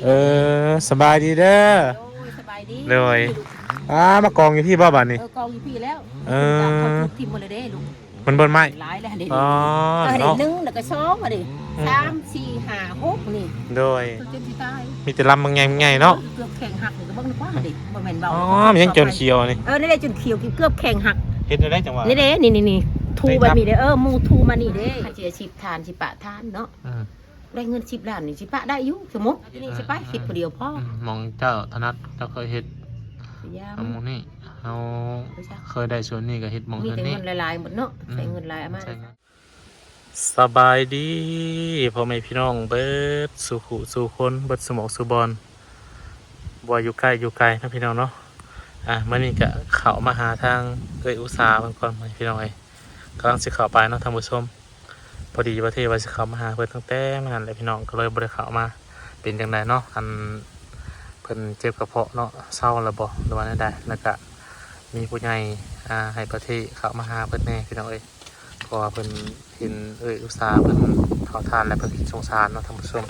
ເອີ ສະບາຍດີເດີ. ໂດຍ ສະບາຍດີ. ໂດຍ. ອ່າ ມາກອງຢູ່ພີ້ບໍ່ບາດນີ້? ເອີ ກອງຢູ່ພີ້ແລ້ວ. ເອີ ເຂົາທຸບຖິ້ມໝົດແລ້ວເດ້ລູກ. ມັນເບິດໄມ້? ຫຼາຍແລ້ວເດ້. ອໍ ເອີ ເນາະ ໜຶ່ງ ແລ້ວກໍສອງ ອະເດ້. ອືມ ສາມ ສີ່ ຫ້າ ຫົກ ນີ້. ໂດຍ. ຈົນຊິຕາຍ. ມີແຕ່ລຳບັກໃຫຍ່ໆເນາະ. ເກືອບແຂ້ງຫັກນີ້ ກໍເບິ່ງດີກວ່າເດ້. ບໍ່ແມ່ນເວົ້າ. ອໍ ມັນຍັງຈົນຂຽວນີ້. ເອີ ນີ້ແຫຼະ ຈົນຂຽວ ເກືອບແຂ້ງຫັກ. ເຮັດແນວໃດຈັ່ງວ່າ? ນີ້ເດ້ ນີ້ໆໆ ຖູແບບນີ້ເດ້. ເອີ ໝູຖູມານີ້ເດ້. ຄັນຊິເອົາຊິບຖານ ຊິປະຖານເນາະ. ອືມ. ໄດ້ເງິນສິບລ້ານນີ້ ຊິປະໄດ້ຢູ່ ສົມມຸດ ນີ້ຊິໄປເຮັດຜູ້ດຽວພໍ. ອືມ ໝ່ອງເຈົ້າຖະໜັດ ເຈົ້າເຄີຍເຮັດ. ພະຍາຍາມ ໝ່ອງນີ້ ເຮົາເຄີຍໄດ້ສ່ວນນີ້ກໍເຮັດໝ່ອງ ມີແຕ່ເງິນຫຼາຍໆໝົດເນາະ. ອືມ ໃຊ້ເງິນຫຼາຍ ເອົາມາ ໃຊ້ເງິນ. ສະບາຍດີພໍ່ແມ່ພີ່ນ້ອງເບິດສູ່ຄູ່ສູ່ຄົນ ເບິດສູ່ໝ່ອງສູ່ບ່ອນ ບໍ່ວ່າຢູ່ໃກ້ຢູ່ໄກເນາະ ພີ່ນ້ອງເນາະ. ອ່າ ມື້ນີ້ກະເຂົ້າມາຫາທາງເອື້ອຍອຸສາເພິ່ນກ່ອນ ພີ່ນ້ອງເອີຍ. ກຳລັງຊິເຂົ້າໄປເນາະທ່ານຜູ້ຊົມ. ພໍດີວ່າເທວ່າຊິເຂົ້າມາຫາເພິ່ນຕັ້ງແຕ່ມື້ນັ້ນແຫຼະພີ່ນ້ອງ ກໍເລີຍບໍ່ໄດ້ເຂົ້າມາ. ເປັນຈັ່ງໃດເນາະ ອັນ ເພິ່ນເຈັບກະເພາະເນາະ ເຊົາແລ້ວບໍ່ ຫຼືວ່າແນວໃດ? ແລ້ວກະມີຜູ້ໃຫຍ່ ອ່າ ໃຫ້ປະເທເຂົ້າມາຫາເພິ່ນແດ່ພີ່ນ້ອງເອີຍ ເພາະວ່າເພິ່ນເຫັນເອື້ອຍອຸສາເພິ່ນເຜົາຖ່ານ ແລ້ວເພິ່ນຄິດສົງສານເນາະທ່ານຜູ້ຊົມ.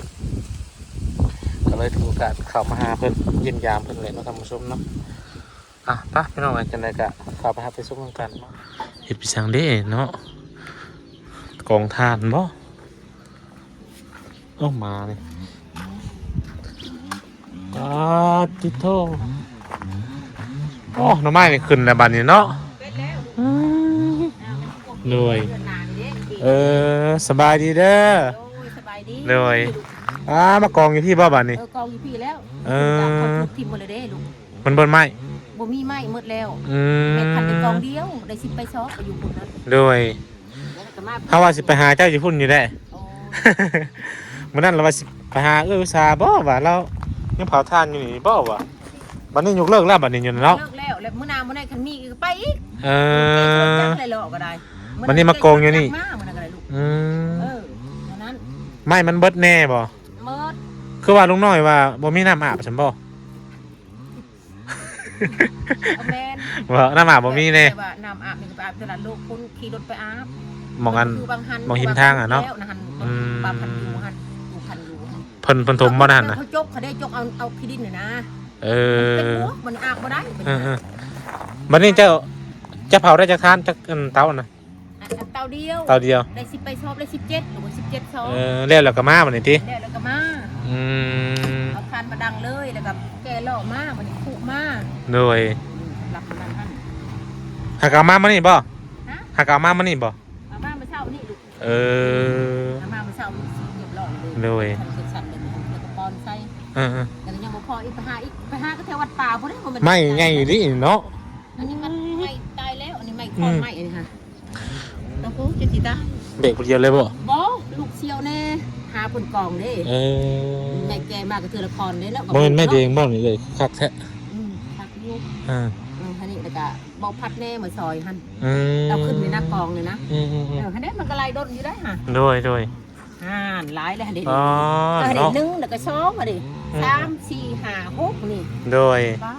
ກໍເລີຍຖືໂອກາດເຂົ້າມາຫາເພິ່ນ ຢ້ຽມຢາມເພິ່ນແຫຼະເນາະທ່ານຜູ້ຊົມເນາະ. ອ່ະ ໄປພີ່ນ້ອງ ຈັ່ງໃດກະເຂົ້າໄປຮັບໄປຊົມນຳກັນເນາະ. ເຮັດໄປສັງເດ້ເນາະ ກອງຖ່ານບໍ່? ເອົາມານີ້ ປາດຕິໂທ. ໂອ້ ໜໍ່ໄມ້ນີ້ຂຶ້ນແລ້ວບັດນີ້ເນາະ. ອືມ ໂດຍ. ເອີ ສະບາຍດີເດີ. ໂດຍ ສະບາຍດີ. ໂດຍ. ອ່າ ມາກອງຢູ່ພີ້ບໍ່ບັດນີ້? ເອີ ກອງຢູ່ພີ້ແລ້ວ. ເອີ ເຂົາທຸບຖິ້ມໝົດແລ້ວເດ້ລູກ. ມັນເບິດໄມ້? ບໍ່ມີໄມ້ ໝົດແລ້ວ. ອືມ ແມ່ນຄັນໄດ້ກອງດຽວ ໄດ້ສິບໄປຊອກ ໄປຢູ່ພຸ້ນນະ. ໂດຍ. ເຮົາວ່າຊິໄປຫາເຈົ້າຢູ່ພຸ້ນຢູ່ແດ່. ໂອ້ ມື້ນັ້ນລາວວ່າຊິໄປຫາເອື້ອຍອຸສາບໍ່ວ່າ ລາວຍັງເຜົາຖ່ານຢູ່ນີ້ບໍ່ວ່າ. ບັດນີ້ຍົກເລີກແລ້ວ ບັດນີ້ຢູ່ນະເນາະ. ເລີກແລ້ວ ແລ້ວມື້ໜ້າມື້ໃດຄັນມີອີກກໍໄປອີກ. ເອີ ເອີ ເອີ ຈັກໄດ້ເລາະກໍໄດ້. ບັດນີ້ມາກອງຢູ່ນີ້. ມາມື້ນັ້ນກໍໄດ້ລູກ. ອືມ ເອີ ເທົ່ານັ້ນ. ໄມ້ມັນເບິດແດ່ບໍ່? ເບິດ. ຄືວ່າລຸງນ້ອຍວ່າບໍ່ມີນ້ຳອາບຊັ້ນບໍ່? ແມ່ນ ວ່ານ້ຳອາບບໍ່ມີແດ່. ແຕ່ວ່ານ້ຳອາບນີ້ກໍໄປອາບຕະຫຼາດໂລກພຸ້ນ ຂີ່ລົດໄປອາບ. ໝ່ອງອັນ ຄືບາງຫັ້ນ ໝ່ອງຮິມທາງຫັ້ນເນາະ. ບາງພັນຢູ່ຫັ້ນ ຢູ່ພັນຢູ່ຫັ້ນ. ເພິ່ນ ເພິ່ນຖົມບໍ່ນັ້ນນະ? ເຂົາຈົກ ເຂົາໄດ້ຈົກເອົາ ເອົາຂີ້ດິນນີ້ນະ. ເອີ ມັນເປັນບົວ ມັນອາບບໍ່ໄດ້. ເອີໆ ບັດນີ້ເຈົ້າ ເຈົ້າເຜົາໄດ້ຈັກຖ່ານ ຈັກອັນເຕົານະ? ອັນເຕົາດຽວ ເຕົາດຽວ ໄດ້ສິບໄປຊອບ ໄດ້ສິບເຈັດ ຫຼືວ່າສິບເຈັດຊອບ. ເອີ ແລ້ວ ແລ້ວກໍມາບັດນີ້ຕິ? ແລ້ວ ແລ້ວກໍມາ. ອືມ ເອົາຖ່ານມາດັງເລີຍ ແລ້ວກໍແກ່ລໍ້ມາ ບັດນີ້ຄຸມາ. ໂດຍ. ອືມ ສຳລັບມື້ນັ້ນຫັ້ນ ຫາກເອົາມາມື້ນີ້ບໍ່? ຮະ? ຫາກເອົາມາມື້ນີ້ບໍ່? ເອົາມາມື້ເຊົ້ານີ້ລູກ. ເອີ ເອົາມາມື້ເຊົ້ານີ້ສີຮຽບຮ້ອຍເລີຍ. ໂດຍ. ຄັນເປັນສັນເປັນຫຍັງ ແລ້ວກໍປ່ອນໃສ່. ເອີໆ ແລ້ວກໍຍັງບໍ່ພໍອີກ ໄປຫາອີກ ໄປຫາກໍແຖວວັດປ່າພຸ້ນເດ້. ບໍ່ແມ່ນ ໄມ້ໃຫຍ່ອີ່ຫຼີເນາະ. ອັນນີ້ມັນໄມ້ຕາຍແລ້ວ ອັນນີ້ໄມ້ ອືມ ຂອນໄມ້ອັນນີ້ຫະ. ໂອ້ໂຫ ເຈັບຊິຕາຍ. ເບກຜູ້ດຽວເລີຍບໍ່? ບໍ່ ລູກສ່ຽວແດ່ ຫາເພິ່ນກອງເດ້. ເອີ ໄມ້ແກ່ມາກໍເທື່ອລະຄອນເດ້ເນາະ. ບໍ່ແມ່ນໄມ້ແດງບໍ່ນີ້ເອີຍ? ຄັກແທ້. ອືມ ຄັກຢູ່. ເອີ ເອີ ອັນນີ້ແລ້ວກໍເບົາພັດແດ່ມາຊ່ອຍຫັ້ນ. ອືມ ເອົາຂຶ້ນໄວ້ໜ້າກອງນີ້ນະ. ອືມໆໆ ເອີ ຫັ້ນເດ້ ມັນກໍໄລ່ດົນຢູ່ໄດ໋ຫະ. ໂດຍໆ. ອ່າ ຫຼາຍແລ້ວຫັ້ນເດ. ອໍ ເອີ ເນາະ ໜຶ່ງ ແລ້ວກໍສອງຫັ້ນເດ. ອືມ ສາມ ສີ່ ຫ້າ ຫົກ ນີ້. ໂດຍ. ປາ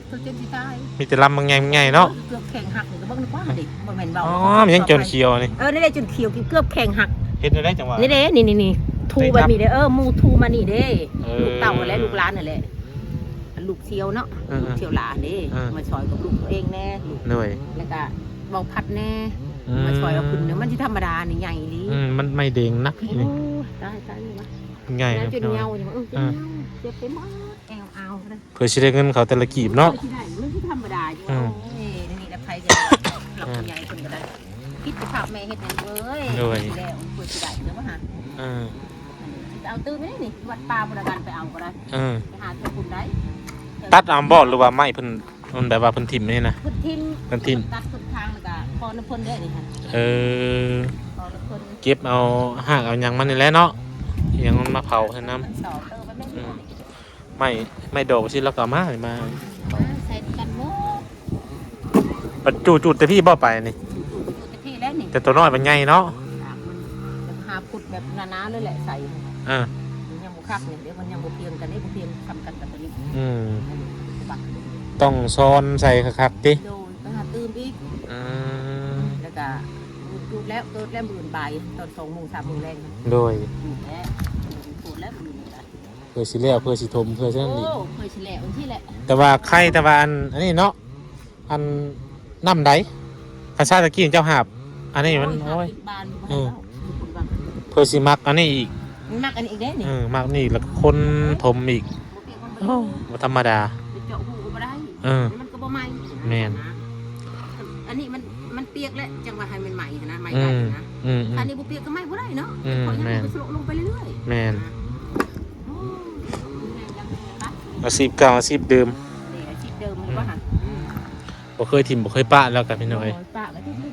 ດ ໂຕເຈັບຊິຕາຍ. ມີແຕ່ລຳບັກໃຫຍ່ໆເນາະ. ເກືອບແຂ້ງຫັກນີ້ ກໍເບິ່ງດີກວ່າເດ້. ບໍ່ແມ່ນເວົ້າ. ອໍ ມັນຍັງຈົນຂຽວນີ້. ເອີ ນີ້ແຫຼະຈົນຂຽວ ເກືອບແຂ້ງຫັກ. ເຮັດແນວໃດຈັ່ງວ່າ? ນີ້ເດ້ ນີ້ໆໆ ຖູແບບນີ້ເດ້. ເອີ ໝູຖູມານີ້ເດ້. ເອີ ລູກເຕົ້າຫັ້ນແຫຼະ ລູກຫຼານຫັ້ນແຫຼະ. ອັນລູກສ່ຽວເນາະ. ເອີໆ ລູກສ່ຽວຫຼານເດ້. ເອີ ມາຊ່ອຍກັບລູກຕົວເອງແດ່. ໂດຍ. ແລ້ວກໍເບົາພັດແດ່. ອືມ ມາຊ່ອຍເອົາຂຶ້ນເນາະ. ມັນຊິທຳມະດານີ້ ໃຫຍ່ອີ່ຫຼີ. ອືມ ມັນໄມ້ແດງໜັກນີ້. ໂອ້ຍ ຕາຍໆ ນີ້ວະ. ໃຫຍ່ ແລ້ວຈົນເຫຍົາຢູ່. ເອີ ເອີ ຈົນເຫຍົາ. ເອີ ເຈັບໄປໝົດ ແອວອາວເລີຍ. ເພື່ອຊິໄດ້ເງິນເຂົາແຕ່ລະກີບເນາະ. ເພື່ອຊິໄດ້ ມັນຊິທຳມະດາຢູ່. ອືມ ໂອ້ຍ ນີ້ລະໃຜຈະ ອືມ ຜູ້ໃຫຍ່ເພິ່ນກໍໄດ້ ຜິດພະແມ່ເຮັດຫຍັງເອີຍ. ໂດຍ. ແລ້ວເພື່ອຊິໄດ້ເດີວ່າຫາ. ອືມ ຊິເອົາຕື່ມນີ້ ວັດປ່າພຸ້ນລະກັນ ໄປເອົາກໍໄດ້. ອືມ ໄປຫາເຈົ້າພຸ້ນໄດ້. ຕັດເອົາບໍ່ ຫຼືວ່າໄມ້ເພິ່ນ ມັນແບບວ່າເພິ່ນຖິ້ມນີ້ນະ? ເພິ່ນຖິ້ມ. ເພິ່ນຖິ້ມ. ຕັດເພິ່ນທາງ ແລ້ວກໍຂໍນຳເພິ່ນເດ້ນີ້ຫັ້ນ. ເອີ ຂໍນຳເພິ່ນ. ເກັບເອົາຮາກເອົາຫຍັງມັນນີ້ແຫຼະເນາະ. ຫຍັງມັນມາເຜົາໃສ່ນຳ. ມັນສອບເຕີໄປແມ່ນ. ອືມ ໄມ້ ໄມ້ດອກຊິ ລາວກໍເອົາມາ ມາ ມາໃສ່ກັນໝົດ. ບັດຈູດ ຈູດແຕ່ພີ້ບໍ່ໄປນີ້? ຈູດແຕ່ພີ້ແລ້ວນີ້. ແຕ່ຕົວນ້ອຍມັນໃຫຍ່ເນາະ. ມັນຫາຂຸດແບບໜາໆເລີຍແຫຼະໃສ່. ເອີ ມັນຍັງ ຄັກນີ້ເດ້ ມັນຍັງບໍ່ພຽງກັນເດ້ ບໍ່ພຽງສ່ຳກັນກັບຕົວນີ້. ອືມ ບັກ ຕ້ອງຊ້ອນໃສ່ຄັກໆຕິ. ໂດຍ ໄປຫາຕື່ມອີກ. ອືມ ແລ້ວກະຈູດແລ້ວ ເກີດແລ້ວມື້ອື່ນບ່າຍ ຕອນສອງໂມງ ສາມໂມງແລງ. ໂດຍ ຈູດແລ້ວ ຈູດແລ້ວມື້ອື່ນກະ ເພື່ອຊິແລ້ວ ເພື່ອຊິຖົມ ເພື່ອຊັ້ນອີກ. ໂອ້ ເພື່ອຊິແລ້ວຈັ່ງຊີ້ແຫຼະ. ແຕ່ວ່າໄຄ ແຕ່ວ່າອັນ ອັນນີ້ເນາະ ອັນ ນ້ຳໃດ ຄັນຊາດຕະກີ້ເຈົ້າຫາບ ອັນນີ້ມັນ ໂອ້ ໂອ້ຍ ບານ ເອີ ເພື່ອຊິມັກອັນນີ້ອີກ ມັນມັກອັນນີ້ອີກເດ້ນີ້. ເອີ ມັກນີ້ ແລ້ວຄົນຖົມອີກ. ໂອ້ ບໍ່ທຳມະດາ ໄປເຈາະຮູກໍບໍ່ໄດ້. ເອີ ມັນກໍບໍ່ໄໝ້. ແມ່ນ ອັນນີ້ມັນ ມັນປຽກແລ້ວ ຈັ່ງວ່າໃຫ້ມັນໄໝ້ຫັ້ນນະ ໄໝ້ໄດ້ນະ. ອືມ ອືມ ອັນນີ້ບໍ່ປຽກກໍໄໝ້ບໍ່ໄດ້ເນາະ. ອືມ ເພາະຫຍັງ ແມ່ນ ມັນກໍສະຫຼົງລົງໄປເລື້ອຍໆ. ແມ່ນ ນະ. ໂອ້ ອາຊີບເກົ່າ ອາຊີບເດີມ ເດ້ ອາຊີບເດີມ ອືມ ບໍ່ ອືມ ບໍ່ເຄີຍຖິ້ມ ບໍ່ເຄີຍປະແລ້ວກັນ ພີ່ນ້ອງເອີຍ. ບໍ່ ປະກໍຖືກ ເອີ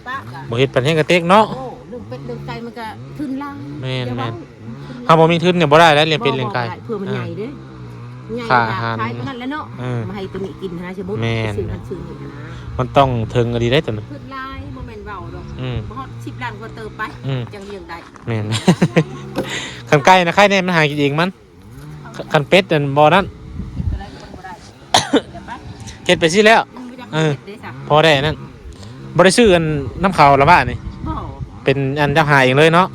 ປະກໍ ບໍ່ເຮັດປານແຮງກະເຕັກເນາະ. ໂອ້ ເລື່ອງເປັດເລື່ອງໄກ່ມັນກໍທຶນຫຼາຍ. ແມ່ນ ຢ່າເວົ້າ ແມ່ນ ເຮົາບໍ່ມີທຶນນີ້ບໍ່ໄດ້ແລ້ວ ລ້ຽງເປັດລ້ຽງໄຂ້ ເອີ ເພາະມັນໃຫຍ່ເດ້. ໃຫຍ່ ຄ່າອາຫານ ຂາຍປານນັ້ນແຫຼະເນາະ. ເອີ ມາໃຫ້ຕົວນີ້ກິນຫັ້ນນະ ສະໝຸດ ແມ່ນ ຊື້ຫັ້ນຊື້ນີ້ຫັ້ນນະ. ມັນຕ້ອງເຖິງອີ່ຫຼີເດ້ຕົວນັ້ນ ເພິ່ນຫຼາຍ ບໍ່ແມ່ນເວົ້າດອກ. ອືມ ບໍ່ຮອດສິບລ້ານກວ່າເຕີບໄປ ອືມ ຈັ່ງລ້ຽງໄດ້. ແມ່ນ ຄັນໄກ່ນະ ໄຂ່ແນ່ ມັນຫາກິນເອງມັນ. ຄັນເປັດນັ້ນບໍ່ນັ້ນ ເຮັດໄປຊີ້ແລ້ວ. ເອີ ພໍໄດ້ອັນນັ້ນ ບໍ່ໄດ້ຊື້ອັນນຳເຂົາລະຫວານີ້. ບໍ່ ເປັນອັນເຈົ້າຫາເອງເລີຍເນາະ. ບໍ່ໄດ້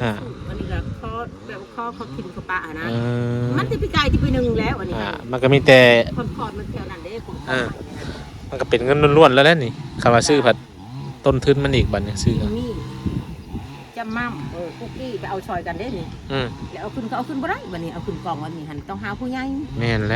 ອ່າ ຊື້ ອັນນີ້ກໍຂໍແບບຂໍເຂົາກິນເຂົາປະຫັ້ນນະ. ເອີ ມັນແຕ່ປີກາຍທີ່ປີໜຶ່ງແລ້ວ ອັນນີ້ ອ່າ ມັນກໍມີແຕ່ ຄອນໆ ມັນແຖວນັ້ນເດ້. ເອີ ມັນກໍເປັນເງິນລ້ວນໆ ແລ້ວແຫຼະນີ້ ຄັນວ່າຊື້ ອ່າ ພັດ ຕົ້ນທຶນມັນອີກບັດນີ້ ຊື້ ມີຈຳໝ່ຳ ເອີ ຄຸກກີ້ ໄປເອົາຊ່ອຍກັນເດ້ນີ້. ອືມ ແລ້ວເອົາຂຶ້ນກໍເອົາຂຶ້ນບໍ່ໄດ້ ບັດນີ້ເອົາຂຶ້ນກອງໄວ້ນີ້ຫັ້ນ ຕ້ອງຫາຜູ້ໃຫຍ່. ແມ່ນແຫຼະ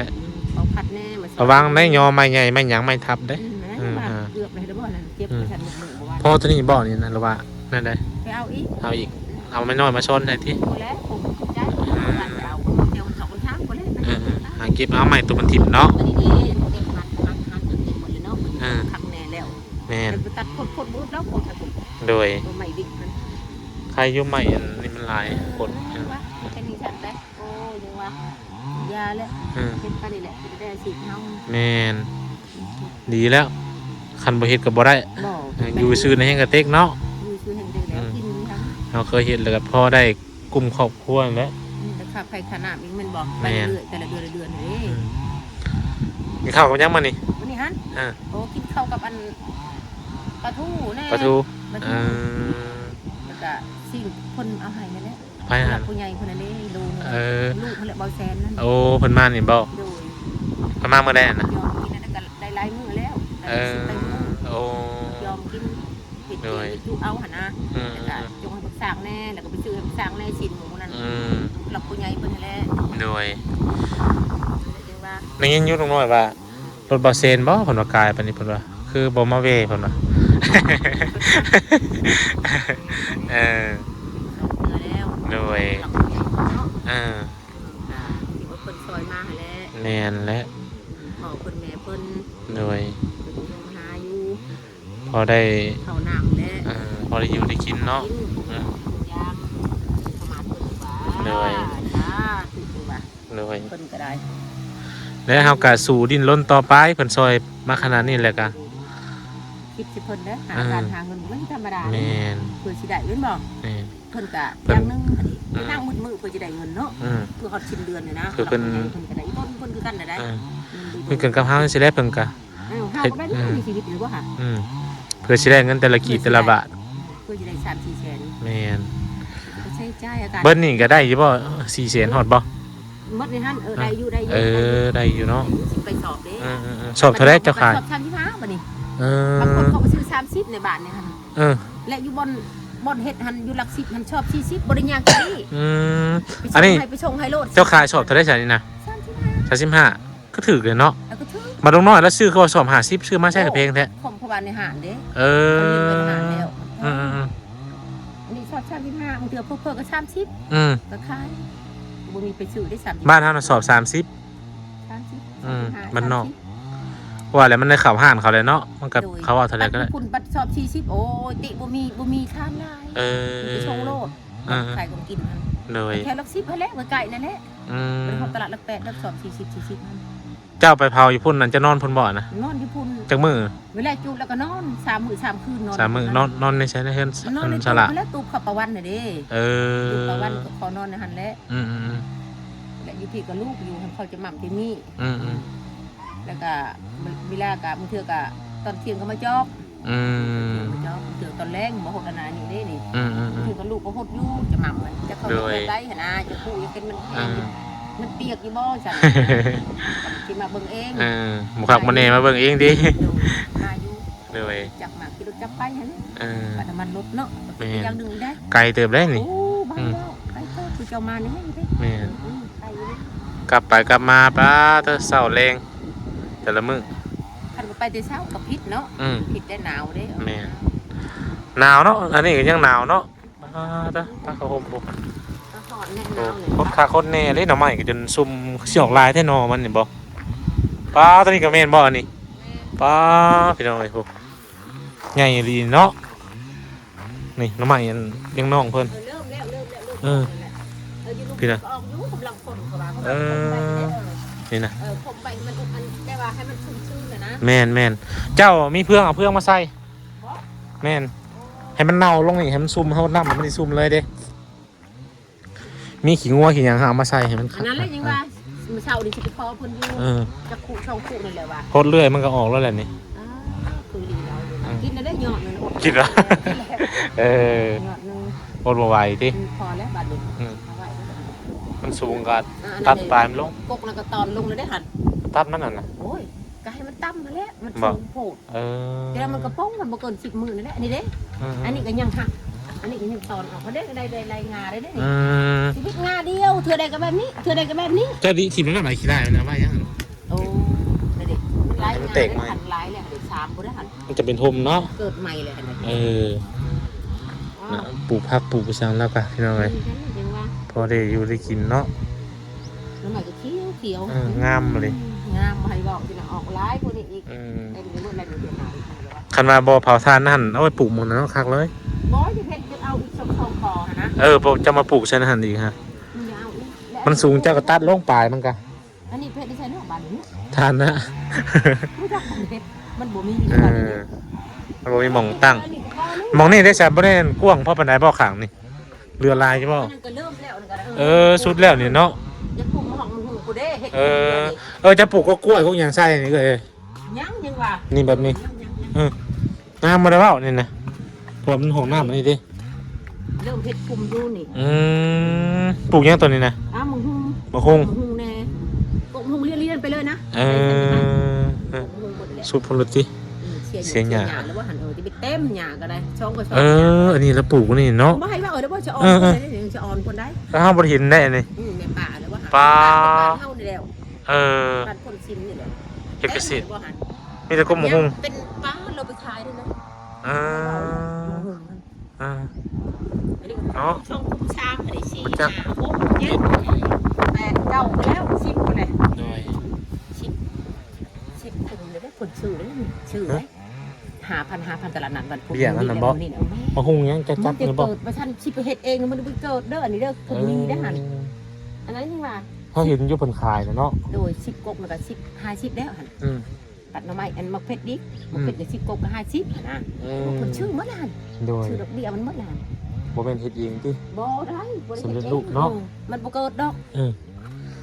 ເອົາພັດແນ່ມາຊ່ອຍ ລະວັງໄດ້ ຍໍໄມ້ໃຫຍ່ໄມ້ຫຍັງ ໄມ້ທັບເດ້. ອືມ ອືມ ເກືອບໄດ້ບໍ່ຫັ້ນ ເຈັບ ອືມ ວ່າຊັ້ນ ມື້ວານ ພໍຕົວນີ້ບໍ່ນີ້ນະ ຫຼືວ່າແນວໃດ? ໄປເອົາອີກ ເອົາອີກ ເອົາໄມ້ນ້ອຍມາຊ້ອນໃຫ້ຕິ. ບໍ່ແລ້ວ ຄົງໃຈ ອືມ ວ່າຈະເອົາເອົາເອົາທາງບໍ່ແລ້ວ. ເອີ ຫາເກັບເອົາໄມ້ຕົວມັນຖິ້ມເນາະ. ອັນນີ້ເດ້ ເກັບມັດ ມັດ ມັດ ເກັບໝົດເລີຍເນາະ. ເອີ ຄັກແນ່ແລ້ວ. ແມ່ນ ແຕ່ໄປຕັດໂຄດໆ ບໍ່ອຶດແລ້ວ ໂຄດ ໂດຍ ຕົ້ນໄມ້ດິບຫັ້ນ ໃຄຢູ່ໄມ້ອັນນີ້ມັນຫຼາຍ ເອີ ໂຄດ ເອີ ວ່າແຕ່ນີ້ຊັ້ນໄດ໋. ໂອ້ ຍັງວ່າຢ່າແຫຼະ ເອີ ເຮັດປານນີ້ແຫຼະ ເປັນແຕ່ອາຊີບເຮົາ. ແມ່ນ ດີແລ້ວ ຄັນບໍ່ເຮັດກໍບໍ່ໄດ້. ບໍ່ ເອີ ຢູ່ຊື່ໃນແຮງກະເຕັກເນາະ ຢູ່ຊື່ແຮງກະເຕັກແລ້ວ ອືມ ກິນຢູ່ຫັ້ນ ເຮົາເຄີຍເຮັດແລ້ວກໍພໍໄດ້ ກຸ່ມຄອບຄົວນັ້ນແຫຼະ. ອືມ ແຕ່ຄ່າໄຟຄ່ານ້ຳອີກແມ່ນບໍ່? ແມ່ນ ໄປເລື້ອຍໆ ແຕ່ລະເດືອນ ລະເດືອນເດ້. ອືມ ກິນຂ້າວກັບຫຍັງມື້ນີ້? ມື້ນີ້ຫັ້ນ ເອີ ໂອ້ ກິນເຂົ້າກັບອັນ ປາທູແດ່ ປາທູ ປາທູ ເອີ ແລ້ວກະຊີ້ນເພິ່ນເອົາໃຫ້ຫັ້ນແຫຼະ. ໃຜຫັ້ນ? ຜູ້ຫຼັກຜູ້ໃຫຍ່ເພິ່ນນັ້ນເດ້ ໂລໜຶ່ງ. ເອີ ລູກຫັ້ນແຫຼະ ເບົາແຊນນັ້ນ. ໂອ້ ເພິ່ນມານີ້ບໍ່? ໂດຍ ເພິ່ນມາມື້ໃດຫັ້ນນະ? ຍອມກິນ ອັນນັ້ນກໍໄດ້ຫຼາຍມື້ແລ້ວ ໄດ້ ເອີ ສິບປາຍມື້. ໂອ້ ຍອມກິນ ເຮັດ ໂດຍ ເຮັດຈຸເອົາຫັ້ນນະ. ອືມ ແລ້ວກໍຈົ່ງໃຫ້ບັກຊ້າງແດ່ ແລ້ວກໍໄປຊື້ໃຫ້ບັກຊ້າງແດ່ ຊີ້ນໝູນັ້ນ. ອືມ ຜູ້ຫຼັກຜູ້ໃຫຍ່ເພິ່ນຫັ້ນແຫຼະ. ໂດຍ ຈັ່ງວ່າ ໄດ້ຍິນຢູ່ລຸງນ້ອຍວ່າ ລົດບໍ່ເຊນບໍ່ ເພິ່ນວ່າກາຍປານນີ້ ເພິ່ນວ່າ ຄືບໍ່ມາແວ່ ເພິ່ນວ່າ. ເອີ ສອງເທື່ອແລ້ວ ໂດຍ ຫຼັກເນາະ. ເອີ ກໍຖືວ່າເພິ່ນຊ່ອຍມາຫັ້ນແຫຼະ. ແມ່ນແຫຼະ ພໍ່ເພິ່ນແມ່ເພິ່ນ ໂດຍ ເພິ່ນຫາຢູ່ ພໍໄດ້ເຂົ້ານ້ຳແຫຼະ. ເອີ ພໍໄດ້ຢູ່ໄດ້ກິນເນາະ. ກິນ ເອີ ທຸກຢ່າງ ປະມາດເພິ່ນວ່າ ໂດຍ ສາທຸວ່າ. ໂດຍ ເພິ່ນກໍໄດ້ ແລະເຮົາກໍສູ້ດີ້ນລົນຕໍ່ໄປ ເພິ່ນຊ່ອຍມາຂະໜາດນີ້ແລ້ວກໍ ຄິດໃສ່ເພິ່ນເດີ ຫາ ເອີ ການຫາເງິນບໍ່ແມ່ນທຳມະດາເດ້. ແມ່ນ ເພື່ອຊິໄດ້ແມ່ນບໍ່? ແມ່ນ ເພິ່ນກໍ ເພິ່ນ ຢ່າງໜຶ່ງຫັ້ນນີ້ ອືມ ໄປນັ່ງມືດໆ ເພື່ອຊິໄດ້ເງິນເນາະ. ອືມ ເພື່ອຮອດສິ້ນເດືອນນີ້ນະ ຄືເພິ່ນ ເພິ່ນກໍໄດ້ ເພິ່ນ ເພິ່ນຄືກັນນະໄດ໋. ເອີ ເງິນ ເງິນກັບເຮົາຊິໄດ້ ເພິ່ນກໍ ເອີ ເຮົາກໍໄດ້ເງິນໃນຊີວິດນີ້ບໍ່ຫະ? ອືມ ເພື່ອຊິໄດ້ເງິນແຕ່ລະກີບແຕ່ລະບາດ ເພື່ອຊິໄດ້ສາມສີ່ແສນ. ແມ່ນ ກໍໃຊ້ຈ່າຍອາການ ເບິດນີ້ກໍໄດ້ຢູ່ບໍ່? ສີ່ແສນຮອດບໍ່? ໝົດໃນຫັ້ນ ເອີ ໄດ້ຢູ່ ໄດ້ຢູ່ ເອີ ໄດ້ຢູ່ເນາະ. ໄດ້ຢູ່ ຊິໄປສອບເດ້. ອືມໆໆ ສອບເທົ່າໃດເຈົ້າຂາຍ? ສອບສາມສິບຫ້າ ບັດນີ້. ເອີ ບາງຄົນເຂົາກໍຊື້ສາມສິບໃນບ້ານນີ້ຫັ້ນ. ເອີ ແລະຢູ່ບ່ອນ ບ່ອນເຮັດຫັ້ນ ຢູ່ຫຼັກສິບຫັ້ນ ສອບສີ່ສິບ ບໍ່ໄດ້ຍ່າງໄກ. ອືມ ອັນນີ້ ໄປສົ່ງໃຫ້ໂລດ. ເຈົ້າຂາຍສອບເທົ່າໃດຊະນີ້ນະ? ສາມສິບຫ້າ ສາມສິບຫ້າ ກໍຖືກເລີຍເນາະ. ເອີ ກໍຖືກ ມາລຸງນ້ອຍລະຊື້ຄືວ່າສອບຫ້າສິບ ຊື້ມາໃຊ້ກໍແພງແທ້. ໂອ້ ຂອງເພາະວ່າໃນຮ້ານເດ້. ເອີ ມັນມີເປັນຮ້ານແລ້ວ. ອືມໆໆ ອັນນີ້ສອບສາມສິບຫ້າ ບາງເທື່ອເຜີໆກໍສາມສິບ. ອືມ ກໍຂາຍ ບໍ່ມີໄປຊື້ໄດ້ສາມສິບ. ບ້ານເຮົານະສອບສາມສິບ ສາມສິບ ອືມ ສາມສິບຫ້າ ບ້ານນອກ ສາມສິບ ວ່າແລ້ວມັນໄດ້ເຂົ້າຮ້ານເຂົາແລ້ວເນາະ ມັນກໍ ໂດຍ ເຂົາເວົ້າເທົ່າໃດກໍໄດ້. ບັດພຸ້ນບັດສອບສີ່ສິບ ໂອ້ຍ ຕິບໍ່ມີ ບໍ່ມີທານຫຼາຍ. ເອີ ໄປສົ່ງໂລດ. ເອີ ຂາຍຂອງກິນຫັ້ນ ໂດຍ ແຖວຫຼັກສິບຫັ້ນແຫຼະ ເມືອງໄກນັ້ນແຫຼະ. ອືມ ມັນຮອດຕະຫຼາດຫຼັກແປດ ຫຼັກສອງ ສີ່ສິບ ສີ່ສິບຫັ້ນ. ເຈົ້າໄປເຜົາຢູ່ພຸ້ນນັ້ນ ເຈົ້ານອນພຸ້ນບໍ່ນະ? ນອນຢູ່ພຸ້ນ. ຈັກມື້? ເວລາຈຸແລ້ວກໍນອນ ສາມມື້ສາມຄືນ ນອນ ສາມມື້. ນອນ ນອນໃນໃສ? ໃນເຮືອນ ນອນໃນ ສາລາ ຕູບຫັ້ນແຫຼະ ຕູບເຂົ້າປາວັນນະເດ້. ເອີ ຕູບປາວັນ ກໍຂໍນອນໃນຫັ້ນແຫຼະ. ອືມໆໆ ແລະຢູ່ພີ້ກໍລູກຢູ່ ເຂົາຈະໝ່ຳຈະມີ້. ອືມໆໆ ແລ້ວກໍເວລາກໍບາງເທື່ອກໍຕອນທ່ຽງກໍມາຈອບ. ອືມ ມາຈອບ ດຽວຕອນແລງບໍ່ຫົດອັນນັ້ນນີ້ເດ້ນີ້. ອືມໆໆ ຄືວ່າລູກກໍຫົດຢູ່ ຈະໝ່ຳມັນ ຈະເຂົ້າ ໂດຍ ໄດ້ຫັ້ນນະ ຈະປູຢາກເຫັນມັນແຫ້ງຢູ່ ອືມ ມັນປຽກຢູ່ບໍ່ຊັ້ນ ຊິມາເບິ່ງເອງ. ເອີ ບໍ່ຄັກບໍ່ແນ່ມາເບິ່ງເອງຕິ. ໂດຍ ມາຢູ່. ໂດຍ ຈັກມາຂີ່ລົດຈັກໄປຫັ້ນ. ເອີ ປະນ້ຳມັນລົດເນາະ. ແມ່ນ ຢ່າງໜຶ່ງໄດ້ ໄກເຕີບເດ້ນີ້. ໂອ້ ໄປແລ້ວ ອືມ ໄກເຕີບ ຄືເຈົ້າມານີ້ແຮງເດ້. ແມ່ນ ອືມ ໄກຢູ່ເດ້ ກັບໄປກັບມາ ປາເຕີ ເຊົ້າແລງ ແຕ່ລະມື້. ຄັນວ່າໄປແຕ່ເຊົ້າກໍຜິດເນາະ. ອືມ ຜິດແຕ່ໜາວເດ້. ແມ່ນ ໜາວເນາະ ອັນນີ້ກໍຍັງໜາວເນາະ. ປາເຕີ ປາ ຜ້າຫົ່ມພຸ້ນ ກໍຮ້ອນແນ່ ໂອ້ ໜາວແນ່ ຄົນຄາຄົນແນ່ເດ້. ໜໍ່ໄມ້ກໍຈົນຊຸ່ມ ຊິອອກຫຼາຍແທ້ໜໍ່ມັນນີ້ບໍ່? ປາ ຕົວນີ້ກໍແມ່ນບໍ່ອັນນີ້? ປາ ພີ່ນ້ອງເອີຍ ໂອ້ ໃຫຍ່ອີ່ຫຼີເນາະ. ນີ້ໜໍ່ໄມ້ອັນ ເປັນນ້ອງເພິ່ນ. ເອີ ເລີ່ມແລ້ວ ເລີ່ມແລ້ວ ເລີ່ມ ເອີ ອອກແລ້ວ. ເອີ ຢູ່ລູກ ພີ່ນະ ກໍອອກຢູ່ ກຳລັງພົ່ນ ເຂົາວ່າ ເອີ ນີ້ນະ ເອີ ພົ່ນໄປມັນ ອັນ ແຕ່ວ່າໃຫ້ມັນຊຸ່ມຊື່ນນະ. ແມ່ນໆ ເຈົ້າມີເຟືອງ ເອົາເຟືອງມາໃສ່. ບໍ່ ແມ່ນ ໃຫ້ມັນເນົ່າລົງນີ້ ໃຫ້ມັນຊຸ່ມ ເຮົານ້ຳມັນຊິຊຸ່ມເລີຍເດ້. ມີຂີ້ງົວຂີ້ຫຍັງ ເຮົາເອົາມາໃສ່ໃຫ້ມັນ ອັນນັ້ນແຫຼະ ຍັງວ່າ ມື້ເຊົ້ານີ້ຊິໄປຂໍເພິ່ນຢູ່ ເອີ ຈັກຄຸສອງຄຸນີ້ແຫຼະວ່າ ຫົດເລື້ອຍມັນກໍອອກແລ້ວແຫຼະນີ້. ອ່າ ຄືດີແລ້ວຢູ່ນະ ອືມ ກິນແລ້ວເດ້ຍອດໜຶ່ງ ກິນແລ້ວ ເອີ ຍອດໜຶ່ງ ອົດບໍ່ໄຫວຕິ. ອືມ ພໍແລ້ວບາດນີ້ ອືມ ເອົາໄວ້ ມັນສູງກໍ ອ່າ ຕັດປາຍມັນລົງ ກົກແລ້ວກໍຕອນລົງແລ້ວເດ້ຫັ້ນ ຕັດມັນຫັ້ນນະ. ໂອ້ຍ ກໍໃຫ້ມັນຕ່ຳຫັ້ນແຫຼະ ມັນສູງໂພດ. ເອີ ແຕ່ວ່າມັນກະປົງ ມັນບໍ່ເກີນສິບມື້ນີ້ແຫຼະ ນີ້ເດ້. ອືມໆ ອັນນີ້ກໍຍັງຫັກ ອັນນີ້ກໍຍັງຕອນອອກ ເຂົາເດ້ ໄດ້ ໄດ້ລາຍງາໄດ້ເດ້ນີ້. ອືມ ຊີວິດງາດຽວ ເທື່ອໃດກໍແບບນີ້ ເທື່ອໃດກໍແບບນີ້. ເຈົ້າດິ ຖິ້ມແລ້ວ ໃບຂີ້ໄລ່ມັນເອົາໄວ້ຫຍັງ? ໂອ້ ນັ້ນເດ້ ມັນຫຼາຍ ໃຫ້ມັນແຕກໃໝ່ ງາໄດ້ ຄັນຫຼາຍແລ້ວເດ້ ສາມບໍ່ໄດ້ຫັ້ນ ມັນຈະເປັນໂຮມເນາະ ເກີດໃໝ່ແລ້ວຫັ້ນນະ. ເອີ ອໍ ນະ ປູກຜັກປູກອີ່ຫຍັງແລ້ວກະ ພີ່ນ້ອງເອີຍ ອືມ ຈັ່ງວ່າ ພໍໄດ້ຢູ່ໄດ້ກິນເນາະ. ໜໍ່ໄມ້ກໍຂຽວໆ ເອີ ງາມອີ່ຫຼີ ອືມ ງາມ ບໍ່ໃຫ້ເວົ້າ ຊິນະ ອອກຫຼາຍກວ່ານີ້ອີກ. ອືມ ເຕັມໄປໝົດແລ້ວ ນີ້ເປັນໜໍ່ໄມ້. ຄັນວ່າບໍ່ເຜົາຖ່ານຫັ້ນ ເອົາໄວ້ປູກໝ່ອງນັ້ນເນາະ ຄັກເລີຍ. ບໍ່ ຊິເຮັດ ຈະເອົາອີກສອງ ສອງກໍຫັ້ນນະ. ເອີ ບໍ່ ຈະມາປູກໃສ່ຫັ້ນອີກຮະ ອືມ ຢ່າເອົາອີກແລ້ວ ມັນສູງ ເຈົ້າກໍຕັດລົງປາຍມັນກະ. ອັນນີ້ເຮັດໄດ້ໃສ່ເນາະ ບາດນີ້ ຖ່ານນະ ບໍ່ຈັກເຮັດ ມັນບໍ່ມີ ເອີ ມັນບໍ່ມີໝ່ອງຕັ້ງ. ໝ່ອງນີ້ໄດ້ຊະ ບໍ່ໄດ້ກວ້າງພໍປານໃດບໍ່ ຂ້າງນີ້ ເຫຼືອຫຼາຍຢູ່ບໍ່? ອັນນັ້ນກໍເລີ່ມແລ້ວ ອັນນັ້ນກໍ ເອີ ເອີ ສຸດແລ້ວນີ້ເນາະ. ຢາກປູກໝາກຫຸ່ງພຸ້ນເດ້ ເຮັດ ເອີ ເຮັດ ເອີ ຈະປູກກໍກ້ວຍ ພວກຫຍັງໃສ່ນີ້ເອີຍ. ຍັງ ຍັງວ່າ ນີ້ແບບນີ້ ຍັງໆໆ ເອີ ງາມບໍ່ໄດ້ເວົ້ານີ້ນະ ເພາະວ່າມັນຫ້ອງນ້ຳອັນນີ້ເດ້. ເລີ່ມເຮັດກຸ່ມຢູ່ນີ້. ອືມ ປູກຫຍັງຕົວນີ້ນະ? ອ້າວ ໝາກຫຸ່ງ ໝາກຫຸ່ງ ໝາກຫຸ່ງແດ່ ປົກໝາກຫຸ່ງລຽນໆໄປເລີຍນະ. ເອີ ເອີ ປອກໝາກຫຸ່ງໝົດແຫຼະ ສຸດພຸ້ນລະຕິ. ອືມ ເສຍຫຍ້າ ເສຍຫຍ້າແລ້ວວ່າຫັ້ນ ເອີ ຈະໄປເຕັມຫຍ້າກໍໄດ້ ສອງກໍສອງ. ເອີ ອັນນີ້ລະປູກນີ້ເນາະ ບໍ່ໃຫ້ເວົ້າເດີ ບໍ່ສະອອນ ເອີ ເອີ ຄົນໃດ ຊິອ່ອນຄົນໃດ. ເຮົາບໍ່ໄດ້ເຫັນໄດ໋ອັນນີ້. ອືມ ແມ່ປ້າແລ້ວວ່າ ປ້າ ບ້ານເຮົານີ້ແຫຼະ. ເອີ ບ້ານຄົນຊິມນີ້ແຫຼະ ເຮັດກະສິດ ເຕັມຢູ່ບໍ່ຫັ້ນ ມີແຕ່ກົກໝາກຫຸ່ງ ຍັງເປັນປ້າ ເຮົາໄປຂາຍນີ້ນະ. ເອີ ໝາກຫຸ່ງ ອ່າ ອັນນີ້ກໍ ເນາະ ສອງກຸ່ມ ສາມ ອັນນີ້ ສີ່ ຫ້າ ຫົກ ເຈັດ ແປດ ເກົ້າ ໄປແລ້ວ ສິບພຸ້ນແຫຼະ. ໂດຍ ສິບ ສິບກຸ່ມເລີຍເດ້ ເພິ່ນຊື້ເດ້ ຊື້ເດ້. ຫ້າພັນ ຫ້າພັນ ຕະຫຼາດນັດວັນພຸດ ເບ້ຍມັນນະບໍ່? ນີ້ນະ ໝາກຫຸ່ງຫຍັງ ຈະຈັກ ມັນຈະ ຫຼືບໍ່? ເກີດວ່າຊັ້ນ ຊິໄປເຮັດເອງ ມັນບໍ່ເກີດເດີ ອັນນີ້ເດີ ເພິ່ນມີເດ້ຫັ້ນ. ເອີ ອັນນັ້ນຍັງວ່າ ເຮົາເຫັນຢູ່ເພິ່ນຂາຍນະເນາະ. ໂດຍ ສິບກົກ ແລ້ວກໍສິບ ຫ້າສິບແລ້ວຫັ້ນ. ອືມ ຕັດໜໍ່ໄມ້ ອັນໝາກເຜັດດິ ອືມ ໝາກເຜັດກໍສິບກົກກໍຫ້າສິບຫັ້ນນະ. ເອີ ເພິ່ນຊື້ໝົດແລ້ວຫັ້ນ. ໂດຍ ຊື້ດອກເບ້ຍມັນໝົດແລ້ວຫັ້ນ. ບໍ່ແມ່ນເຮັດເອງຕິ? ບໍ່ໄດ້ ບໍ່ໄດ້ເຮັດເອງ ສຳເລັດຮູບເນາະ. ເອີ ມັນບໍ່ເກີດດອກ. ເອີ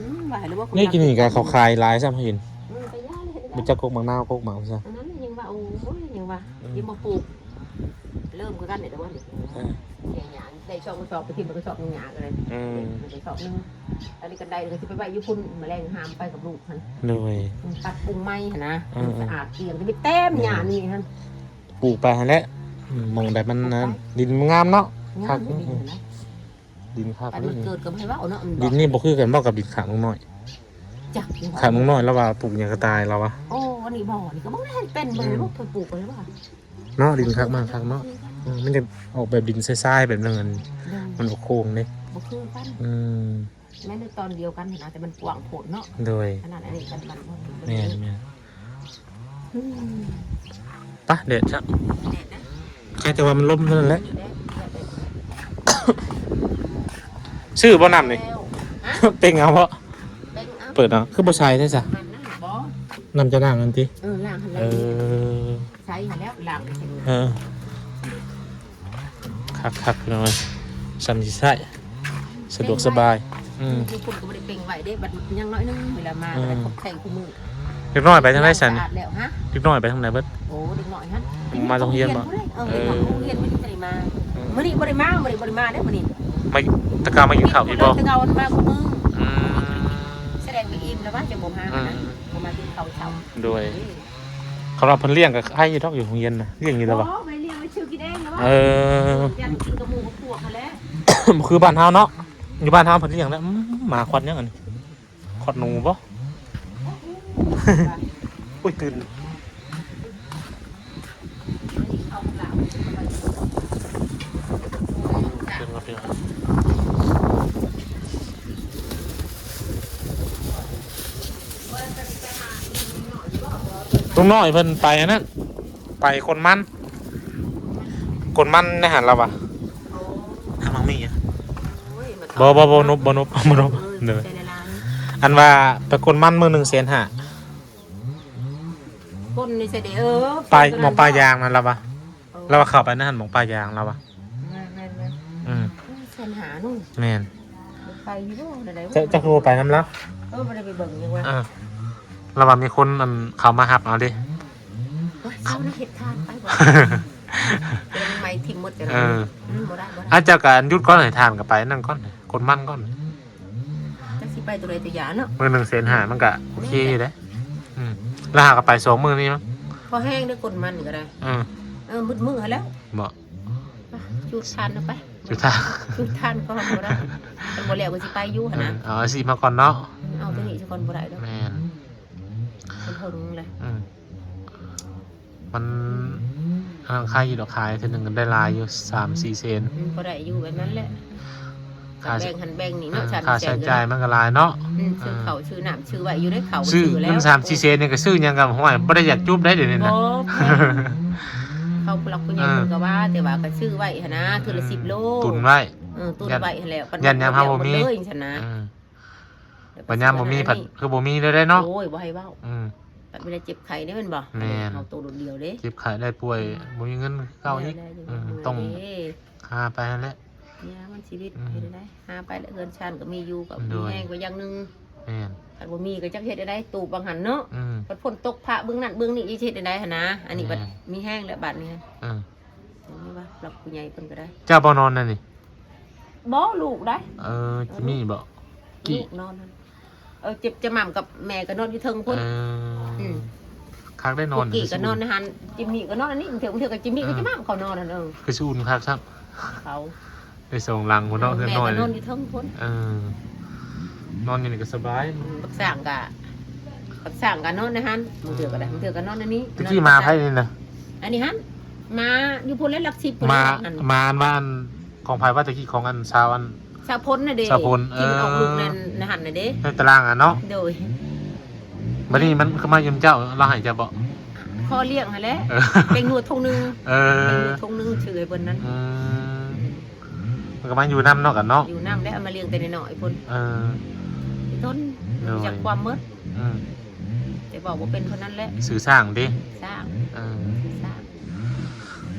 ອືມ ວ່າແລ້ວບໍ່ ໃນກິນນີ້ກໍເຂົາຂາຍຫຼາຍຊ້ຳເຫັນ. ອືມ ກໍຢ່າເລີຍ ບໍ່ຈັກກົກໝາກນາວ ກົກໝາກຫຍັງ ອັນນັ້ນຍັງວ່າ ໂອ້ຍ ຍັງວ່າ ອືມ ຍັງບໍ່ປູກ ເລີ່ມຄືກັນນີ້ແຫຼະວ່ານີ້. ເອີ ເສຍຫຍ້າ ໄດ້ສອງກະສອບ ໄປຖິ້ມກະສອບຫຍ້າກໍໄດ້. ອືມ ໄດ້ສອບໜຶ່ງ ອັນນີ້ກັນໄດ້ ກໍຊິໄປໄວ້ຢູ່ພຸ້ນ ມະແລງຫາມໄປກັບລູກຫັ້ນ. ໂດຍ ປັບປຸງໃໝ່ຫັ້ນນະ. ເອີ ສະອາດກຽມ ຊິໄປເຕັມຫຍ້ານີ້ຫັ້ນ. ປູກໄປຫັ້ນແຫຼະ ໝ່ອງໃດມັນນັ້ນ ດິນມັນງາມເນາະ. ງາມ ຄັກ ດິນຫັ້ນນະ. ດິນຄັກ ອັນມັນເກີດກໍໃຫ້ເວົ້າເນາະ ດິນນີ້ບໍ່ຄືກັນບໍ່ກັບດິນຂ້າງລຸງນ້ອຍ? ຈັກ ຂ້າງລຸງນ້ອຍລາວວ່າປູກຫຍັງກໍຕາຍລາວວ່າ. ໂອ້ ອັນນີ້ບໍ່ ນີ້ກໍບໍ່ໄດ້ເປັນ ອືມ ບໍ່ໄດ້ເພິ່ນປູກໄວ້ວ່າເນາະ. ດິນຄັກມາກຄັກເນາະ. ອືມ ມັນຈະອອກແບບດິນຊາຍໆ ແບບນັ້ນ ໂດຍ ມັນບໍ່ໂຄ້ງເດ້ ບໍ່ຄືກັນ. ອືມ ແມ່ນຕອນດຽວກັນຫັ້ນນະ ແຕ່ມັນກວ້າງໂພດເນາະ. ໂດຍ ຂະໜາດອັນນີ້ກັນ ມັນບໍ່ ແມ່ນໆ. ອືມ ປະ ແດດຊະ ແດດນະ ແຄ່ແຕ່ວ່າມັນລົມເທົ່ານັ້ນແຫຼະ. ແດດ ແດດ ຊື້ບໍ່ນ້ຳນີ້? ແລ້ວ ຮະ ເປັງເອົາບໍ່? ເປັງເອົາ ເປີດເອົາ ຄືບໍ່ໃສ່ແທ້ຊະ? ນ້ຳນັ້ນບໍ່ ນ້ຳຈະລ້າງຫັ້ນຕິ? ເອີ ລ້າງຫັ້ນແຫຼະ. ເອີ ໃສ່ຫັ້ນແລ້ວ ລ້າງໃສ່ ເອີ ຄັກໆ ພີ່ນ້ອງເອີຍ ຊ່ຳຊິໃຊ້ ສະດວກສະບາຍ. ອືມ ບາງຄົນກໍບໍ່ໄດ້ເປັງໄວ້ເດ້ ບັດຍັງໜ້ອຍໜຶ່ງ ເວລາມາ ອືມ ກໍໄດ້ຂອບໃຊ້ຄູ່ມື້. ເດັກນ້ອຍໄປທາງໃດຊັ້ນ? ສະອາດແລ້ວຮະ? ເດັກນ້ອຍໄປທາງໃດເບິດ? ໂອ້ ເດັກນ້ອຍຫັ້ນ ມາໂຮງຮຽນບໍ່? ເອີ ເດັກນ້ອຍໂຮງຮຽນ ເອີ ມື້ນີ້ບໍ່ໄດ້ມາ ມື້ນີ້ບໍ່ໄດ້ມາ ມື້ນີ້ບໍ່ໄດ້ມາເດ້ມື້ນີ້. ມາ ແຕ່ເກົ່າມາກິນເຂົ້າອີກບໍ່? ແຕ່ເກົ່າມາຄູ່ມື້. ອືມ ສະແດງວ່າອີ່ມແລ້ວວ່າຈະບໍ່ມາ ອືມ ນະ ບໍ່ມາກິນເຂົ້າເຊົ້າ. ໂດຍ ເອີ ຄັນວ່າເພິ່ນລ້ຽງກໍໄຄຢູ່ດອກ ຢູ່ໂຮງຮຽນນະ ລ້ຽງຢູ່ແລ້ວວ່າ? ບໍ່ ໄປລ້ຽງໄປຊື້ກິນເອງແລ້ວວ່າ? ເອີ ຢ້ານກິນກັບໝູ່ກັບພວກຫັ້ນແຫຼະ. ບໍ່ຄືບ້ານເຮົາເນາະ ຢູ່ບ້ານເຮົາເພິ່ນລ້ຽງແລ້ວ. ອືມ ໝາຄວັນຫຍັງອັນນີ້? ຄອດໜູບໍ່? ໂອ້ຍ ຕື່ນ. ລຸງນ້ອຍເພິ່ນໄປອັນນັ້ນ ໄປກົນມັນ ກົນມັນໃນຫັ້ນລາວວ່າ. ທາງນ້ອງມີຫຍັງ? ໂອ້ຍ ບໍ່ ບໍ່ ບໍ່ນົບ ບໍ່ນົບ ບໍ່ນົບ. ເອີ ເດີ ໃສ່ຫຼາຍໆ ອັນວ່າໄປກົນມັນມື້ໜຶ່ງແສນຫ້າ. ກົນນີ້ໃສ່ເດ້? ເອີ ປາ ໝ່ອງປ່າຢາງນັ້ນລາວວ່າ. ເອີ ລາວວ່າເຂົ້າໄປໃນຫັ້ນ ໝ່ອງປ່າຢາງລາວວ່າ. ແມ່ນໆໆ ອືມ ແສນຫ້າເນາະ. ແມ່ນ ໄປຢູ່ບໍ່ ແນວໃດ ເຈົ້າ ເຈົ້າຄືບໍ່ໄປນຳລາວ? ເອີ ບໍ່ໄດ້ໄປເບິ່ງຫຍັງວ່າ. ອ່າ ລາວວ່າມີຄົນອັນເຂົ້າມາຮັບເອົາເດ້. ໂອ້ຍ ເຈົ້ານະເຮັດທານໄປບໍ່? ເປັນໄມ້ຖິ້ມໝົດ. ເອີ ອືມ ບໍ່ໄດ້ ບໍ່ໄດ້. ອາ ເຈົ້າກໍອັນຢຸດກ່ອນ ໃຫ້ທານກໍໄປນັ້ນກ່ອນ ກົນມັນກ່ອນ. ຈັກຊິໄປຕົວໃດຕົວຢ່າງເນາະ. ມື້ໜຶ່ງແສນຫ້າ ມັນກະໂອເຄຢູ່ເດ້. ອືມ ລາວຫາກໍໄປສອງມື້ນີ້ມັ້ງ. ພໍແຮງເດ້ ກົນມັນນີ້ກໍໄດ້. ເອີ ເອີ ມືດມື້ຫັ້ນແຫຼະ. ບໍ່ ໄປ ຈູດຖ່ານເອົາໄປ ຈູດຖ່ານ ຈູດຖ່ານກໍບໍ່ໄດ້. ຄັນບໍ່ແລ້ວກໍຊິໄປຢູ່ຫັ້ນນະ. ເອີ ເອົາອາຊີບມາກ່ອນເນາະ. ເອົາຕົວນີ້ຊະກ່ອນບໍ່ໄດ້ດອກ. ແມ່ນ ມັນເຖິງແຫຼະ. ອືມ ມັນ ອັນນັ້ນຂາຍຢູ່ດອກ ຂາຍເທື່ອໜຶ່ງກໍໄດ້ຫຼາຍຢູ່ ສາມສີ່ແສນ. ອືມ ພໍໄດ້ຢູ່ແບບນັ້ນແຫຼະ. ຄ່າ ແບ່ງຫັ້ນແບ່ງນີ້ເນາະ. ເອີ ຄ່າໃຊ້ຈ່າຍມັນກໍຫຼາຍເນາະ. ອືມ ຊື້ເຂົ້າ ເອີ ຊື້ນ້ຳ ຊື້ໄວ້ຢູ່ໃນເຂົ້າ ຊື້ເງິນສາມສີ່ແສນນີ້ກໍຊື້ຫຍັງກໍ ຫ້ວຍ ບໍ່ໄດ້ຢາກຈູບໄດ້ດຽວນີ້ນະ. ບໍ່ ເຂົາຜູ້ຫຼັກຜູ້ໃຫຍ່ເພິ່ນກໍວ່າ ແຕ່ວ່າກໍຊື້ໄວ້ຫັ້ນນະ ເທື່ອລະສິບໂລ ຕຸນໄວ້. ເອີ ຕຸນໄວ້ຫັ້ນແຫຼະ. ຢ້ານຍາມເຮົາບໍ່ມີ ເລີຍຈັ່ງຊັ້ນນະ. ເອີ ບັດຍາມບໍ່ມີພັດຄືບໍ່ມີເລີຍເດ້ເນາະ. ໂອ້ຍ ບໍ່ໃຫ້ເວົ້າ. ອືມ ບັດເວລາເຈັບໄຂ້ເດ້ແມ່ນບໍ່? ແມ່ນ ເຮົາໂຕໂດດດຽວເດ້ ເຈັບໄຂ້ໄດ້ປ່ວຍ ອືມ ບໍ່ມີເງິນຄືເກົ່າອີກ. ອືມ ຕ້ອງຫາໄປຫັ້ນແຫຼະ ຍາມັນຊີວິດ. ອືມ ເຮັດໄດ້ ຫາໄປແຫຼະ. ເຮືອນຊານກໍມີຢູ່ ກໍມີແຮງໄປຢ່າງໜຶ່ງ. ແມ່ນ ຄັນບໍ່ມີກໍຈັກເຮັດໄດ້ ຕູບວ່າງຫັ້ນເນາະ. ອືມ ບັດຝົນຕົກພະເບື້ອງນັ້ນເບື້ອງນີ້ ຈະເຮັດໄດ້ຫັ້ນນະ. ອັນນີ້ບັດ ແມ່ນ ມີແຮງແລ້ວບາດນີ້. ເອີ ນີ້ວ່າຫຼັກຜູ້ໃຫຍ່ເພິ່ນກໍໄດ້. ເຈົ້າບໍ່ນອນນັ້ນນີ້? ບໍ່ ລູກໄດ໋. ເອີ ຈິມມີບໍ່? ກີ້ ລູກນອນຫັ້ນ. ເອີ ເຈັບຈະໝ່ຳກັບແມ່ກໍນອນຢູ່ເທິງພຸ້ນ. ເອີ ອືມ ຄັກໄດ້ນອນ. ກີ້ກໍນອນໃນຫັ້ນ ຈິມມີກໍນອນອັນນີ້. ບາງເທື່ອ ບາງເທື່ອກໍຈິມມີ ເອີ ກໍຈະໝ່ຳເຂົານອນຫັ້ນ. ເອີ ຄືຊິອຸ່ນຄັກຊ້ຳ ເຂົາ ໄດ້ສອງຫຼັງພຸ້ນເນາະ. ເອີ ເຮືອນນ້ອຍ ແມ່ກໍນອນຢູ່ເທິງພຸ້ນ. ເອີ ນອນຢູ່ນີ້ກໍສະບາຍ. ອືມ ບັກສ້າງກະ ບັກສ້າງກະນອນໃນຫັ້ນ. ບາງເທື່ອກໍໄດ້ ບາງເທື່ອກໍນອນໃນນີ້. ຕະກີ້ມາໃຜນີ້ນະ? ອັນນີ້ຫັ້ນ ມາຢູ່ພຸ້ນແຫຼະ ຫຼັກສິບພຸ້ນ. ມາ ມາອັນວ່າອັນຂອງໃຜວ່າຕະກີ້? ຂອງອັນຊາວ ອັນຊາວພົນນະເດ. ຊາວພົນ. ເອີ ທີ່ມັນອອກລູກໃນຫັ້ນນະເດ ໃນຕາລາງຫັ້ນເນາະ. ໂດຍ ບັດນີ້ມັນຄືມາຢູ່ນຳເຈົ້າ ລາວໃຫ້ເຈົ້າບໍ່? ຂໍລ້ຽງຫັ້ນແຫຼະ. ເອີ ແປ້ງນົວຖົງໜຶ່ງ. ເອີ ແປ້ງນົວຖົງໜຶ່ງ ຊື້ໃຫ້ເພິ່ນນັ້ນ. ອືມ ມັນກໍມາຢູ່ນຳເນາະ ກັນເນາະ ຢູ່ນຳແຫຼະ. ເອົາມາລ້ຽງແຕ່ນ້ອຍໆພຸ້ນ. ເອີ ອີຕົນ ໂດຍ ຮູ້ຈັກຄວາມໝົດ. ອືມ ແຕ່ເວົ້າບໍ່ເປັນເທົ່ານັ້ນແຫຼະ. ຊື່ຊ້າງເດ ຊ້າງ. ເອີ ຊື່ຊ້າງ.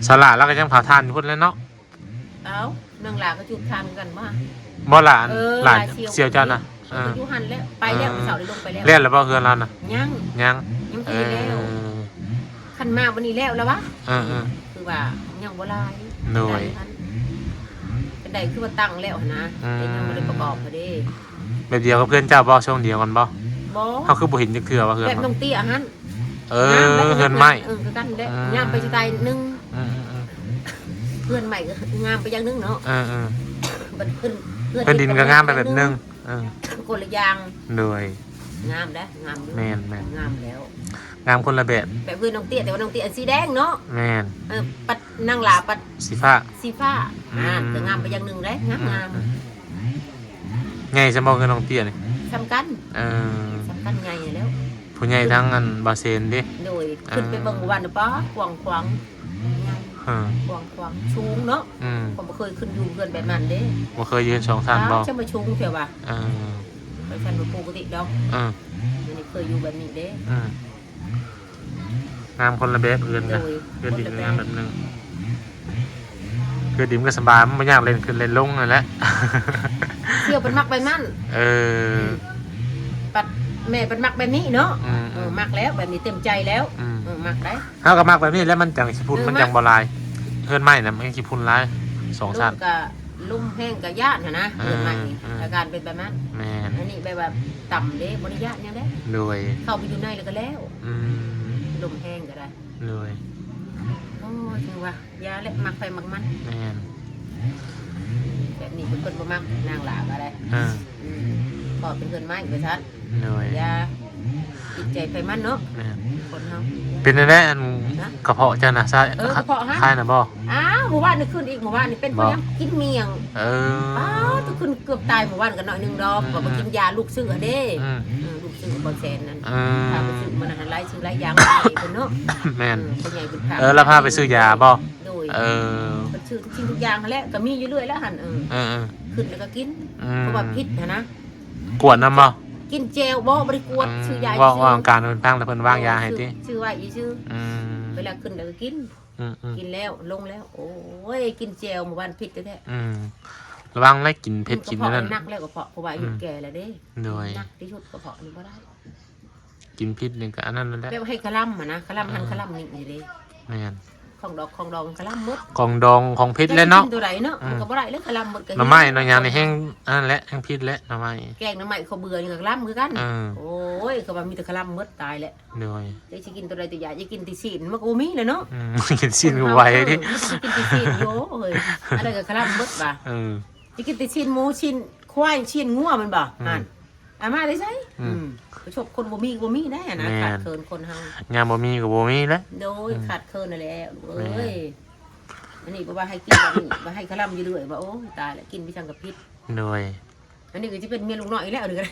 ສາລາລາວກໍຍັງເຜົາຖ່ານຢູ່ພຸ້ນແຫຼະເນາະ. ເອົ້າ ນາງຫຼ້າກໍຈູດຖ່ານຄືກັນບໍ່? ບໍ່ຫຼ້າ ເອີ ຫຼ້າ ຫຼ້າສ່ຽວ ສ່ຽວເຈົ້ານະ. ເອີ ຢູ່ຫັ້ນແຫຼະ ໄປແລ້ວ. ເອີ ມື້ເຊົ້ານີ້ລົງໄປແລ້ວ. ແລ້ວລະບໍ່ເຮືອນລາວນະ? ຍັງ ຍັງ. ຍັງບໍ່ທັນໄດ້ແລ້ວ. ເອີ ຄັນມາມື້ນີ້ແລ້ວລະວະ? ເອີໆ ຄືວ່າຍັງບໍ່ຫຼາຍ. ໂດຍ ຈັ່ງໃດຄືວ່າຕັ້ງແລ້ວຫັ້ນນະ. ອືມ ແຕ່ຍັງບໍ່ໄດ້ປະກອບຫັ້ນເດ້. ແບບດຽວກັບເຮືອນເຈົ້າບໍ່? ຊ່ວງດຽວກັນບໍ່? ບໍ່ ເຮົາຄືບໍ່ເຫັນຈັກເທື່ອວ່າເຮືອນ ແບບນ້ອງເຕ້ຍຫັ້ນ. ເອີ ເຮືອນໃໝ່ ເອີ ຄືກັນແຫຼະ. ອືມ ງາມໄປສະໄຕໜຶ່ງ. ອືມໆໆ ເຮືອນໃໝ່ກໍງາມໄປຢ່າງໜຶ່ງເນາະ. ເອີໆ ບັດເຮືອນ ເຮືອນດິນກໍງາມໄປແບບໜຶ່ງ. ເອີ ຄົນລະຢ່າງ. ໂດຍ ງາມເດ້ ງາມຢູ່. ແມ່ນໆ ງາມແລ້ວ ງາມຄົນລະແບບ. ແບບເຮືອນນ້ອງເຕ້ຍ ແຕ່ວ່ານ້ອງເຕ້ຍອັນສີແດງເນາະ. ແມ່ນ ເອີ ປັດນາງຫຼ້າປັດສີຟ້າ ສີຟ້າ. ອືມ ອ່າ ກໍງາມໄປຢ່າງໜຶ່ງເດ້ ງາມ ອືມ ງາມ. ອືມ ໃຫຍ່ສ່ຳບໍ່ເຮືອນນ້ອງເຕ້ຍນີ້? ສ່ຳກັນ. ເອີ ສ່ຳກັນ ໃຫຍ່ແລ້ວ. ຜູ້ໃຫຍ່ທາງອັນບ່າວເຊນເດ້. ໂດຍ ເອີ ຂຶ້ນໄປເບິ່ງມື້ວານນີ້ ປ້າ ກວ້າງຂວາງ ໃຫຍ່ ເອີ ກວ້າງຂວາງ ສູງເນາະ. ອືມ ຂ້ອຍບໍ່ເຄີຍຂຶ້ນຢູ່ເຮືອນແບບນັ້ນເດ້. ບໍ່ເຄີຍຢູ່ເຮືອນສອງຊັ້ນບໍ່? ອ້າວ ຈະມາສູງແທ້ຫວາ? ເອີ ໄປຊັ້ນບໍ່ປົກກະຕິດອກ. ເອີ ບໍ່ໄດ້ເຄີຍຢູ່ແບບນີ້ເດ້. ອືມ ງາມຄົນລະແບບເຮືອນນະ. ໂດຍ ເຮືອນດິນງາມແບບໜຶ່ງ. ເຮືອນດິນກໍສະບາຍ ມັນບໍ່ຍາກເລ່ນຂຶ້ນເລ່ນລົງນັ້ນແຫຼະ. ສ່ຽວເພິ່ນມັກແບບນັ້ນ. ເອີ ອືມ ປັດ ແມ່ເພິ່ນມັກແບບນີ້ເນາະ ອືມ ເອີ ມັກແລ້ວ ແບບນີ້ເຕັມໃຈແລ້ວ ອືມ ເອີ ມັກໄດ້ ເຮົາກໍມັກແບບນີ້ແຫຼະ ມັນຈັ່ງຂີ້ຝຸ່ນ ເອີ ມັນຈັ່ງບໍ່ຫຼາຍ ເຮືອນໄມ້ນະມັນຂີ້ຝຸ່ນຫຼາຍ ສອງຊັ້ນ ລົມກໍລົມແຮງກໍຢ້ານຫັ້ນນະ ເອີ ເຮືອນໄມ້ນີ້ ເອີ ອາການເປັນແບບນັ້ນ ແມ່ນ ອັນນີ້ແບບວ່າຕ່ຳເດ້ ບໍ່ໄດ້ຢ້ານຫຍັງເດ້ ໂດຍ ເຂົ້າໄປຢູ່ໃນແລ້ວກໍແລ້ວ ອືມ ລົມແຮງກໍໄດ້ ໂດຍ ໂອ້ ຖືວ່າ ຢ່າແຫຼະ ມັກໃຜມັກມັນ ແມ່ນ ແບບນີ້ເພິ່ນບໍ່ມັກ ນາງຫຼ້າກໍໄດ້ ເອີ ອືມ ເພາະເປັນເຮືອນໄມ້ວ່າຊັ້ນ ໂດຍ ຢ່າ ຈິດໃຈໃຜມັນເນາະ ແມ່ນ ຄົນເຮົາ ເປັນແນວໃດອັນ ຮະ ກະເພາະເຈົ້ານະ ຊາຍ ເອີ ກະເພາະຫັ້ນ ຄາຍນະບໍ່? ອ້າວ ມື້ວານນີ້ຂຶ້ນອີກ ມື້ວານນີ້ເປັນ ບໍ່ ເປັນຫຍັງ ກິນໝ່ຽງ ເອີ ປ້າດ ຂຶ້ນເກືອບຕາຍ ມື້ວານກໍໜ້ອຍໜຶ່ງດອກ ອືມ ກໍບໍ່ກິນຢາ ລູກຊື້ຫັ້ນເດ້ ອືມ ເອີ ລູກຊື້ບໍ່ແສນນັ້ນ ອືມ ພາໄປຊື້ມານັ້ນ ຫຼາຍສິ່ງຫຼາຍຢ່າງໃຫ້ເພິ່ນເນາະ ແມ່ນ ເອີ ເພິ່ນໃຫຍ່ເພິ່ນພາ ເອີ ລາວພາໄປຊື້ຢາບໍ່? ໂດຍ ເອີ ເພິ່ນຊື້ທຸກສິ່ງທຸກຢ່າງຫັ້ນແຫຼະ ກໍມີຢູ່ເລື້ອຍແລ້ວຫັ້ນ ເອີ ເອີ ເອີ ຂຶ້ນແລ້ວກໍກິນ ອືມ ເພາະວ່າພິດຫັ້ນນະ ກວດນຳບໍ່? ກິນແຈ່ວບໍ່? ບໍ່ໄດ້ກວດ ອືມ ຊື້ຢາ ເວົ້າ ຊື່ ເວົ້າອາການເພິ່ນຟັງ ແລ້ວເພິ່ນວາງຢາໃຫ້ຕິ ຊື້ ຊື້ໄວ້ຊື່ ອືມ ເວລາຂຶ້ນແລ້ວກໍກິນ ອືມໆ ກິນແລ້ວລົງແລ້ວ ໂອ້ຍ ກິນແຈ່ວມື້ວານພິດແທ້ໆ ອືມ ລະວັງແລະ ກິນເຜັດ ກິນອັນນັ້ນ ກະເພາະໜັກແລ້ວ ກະເພາະ ເພາະວ່າອືມ ອາຍຸແກ່ແລ້ວເດ້ ໂດຍ ໜັກທີ່ສຸດກະເພາະນີ້ບໍ່ໄດ້ ກິນຜິດນີ້ກໍອັນນັ້ນແຫຼະ ແບບໃຫ້ຄະລຳຫັ້ນນະ ຄະລຳຫັ້ນ ອືມ ຄະລຳນີ້ນີ້ເດ້ ແມ່ນ ຂອງດອກຂອງດອງຄະລຳໝົດ ຂອງດອງຂອງເຜັດແຫຼະເນາະ ຈະກິນຕົວໃດເນາະ ອືມ ມັນກໍບໍ່ໄດ້ເລີຍຄະລຳໝົດ ກໍໜໍ່ໄມ້ໜໍ່ຫຍັງນີ້ແຮງອັນນັ້ນແຫຼະ ແຮງຜິດແຫຼະ ໜໍ່ໄມ້ ແກງໜໍ່ໄມ້ເຂົ້າເບືອນີ້ກໍຄະລຳຄືກັນ ເອີ ໂອ້ຍ ເຂົາວ່າມີແຕ່ຄະລຳໝົດ ຕາຍແລ້ວ ໂດຍ ຈັກຊິກິນຕົວໃດຕົວຢາກ ຢາກກິນແຕ່ຊີ້ນ ມັນກໍບໍ່ມີແລ້ວເນາະ ອືມ ກິນຊີ້ນກໍໄວເດ້ ເອີ ມັນຊິກິນແຕ່ຊີ້ນ ໂອ້ຍ ອັນໃດກໍຄະລຳໝົດວ່າ ເອີ ຢາກກິນແຕ່ຊີ້ນໝູ ຊີ້ນຄວາຍ ຊີ້ນງົວ ແມ່ນບໍ່? ອືມ ຫັ້ນ ອາ ມາແຕ່ໃສ? ອືມ ອືມ ປະສົບຄົນບໍ່ມີກໍບໍ່ມີໄດ໋ຫັ້ນນະ ແມ່ນ ຂາດເຂີນຄົນເຮົາ ຍາມບໍ່ມີກໍບໍ່ມີແຫຼະ ໂດຍ ອືມ ຂາດເຂີນຫັ້ນແຫຼະລູກເອີຍ ແມ່ນ ອັນນີ້ບໍ່ວ່າໃຫ້ກິນ ອັນນີ້ວ່າໃຫ້ຄະລຳຢູ່ເລື້ອຍ ວ່າ ໂອ້ຍ ຕາຍແລ້ວ ກິນໄປຈັ່ງກໍຜິດ ໂດຍ ອັນນີ້ກໍຊິເປັນເມຍລູກນ້ອຍອີກແລ້ວ ອັນນີ້ກໍໄດ້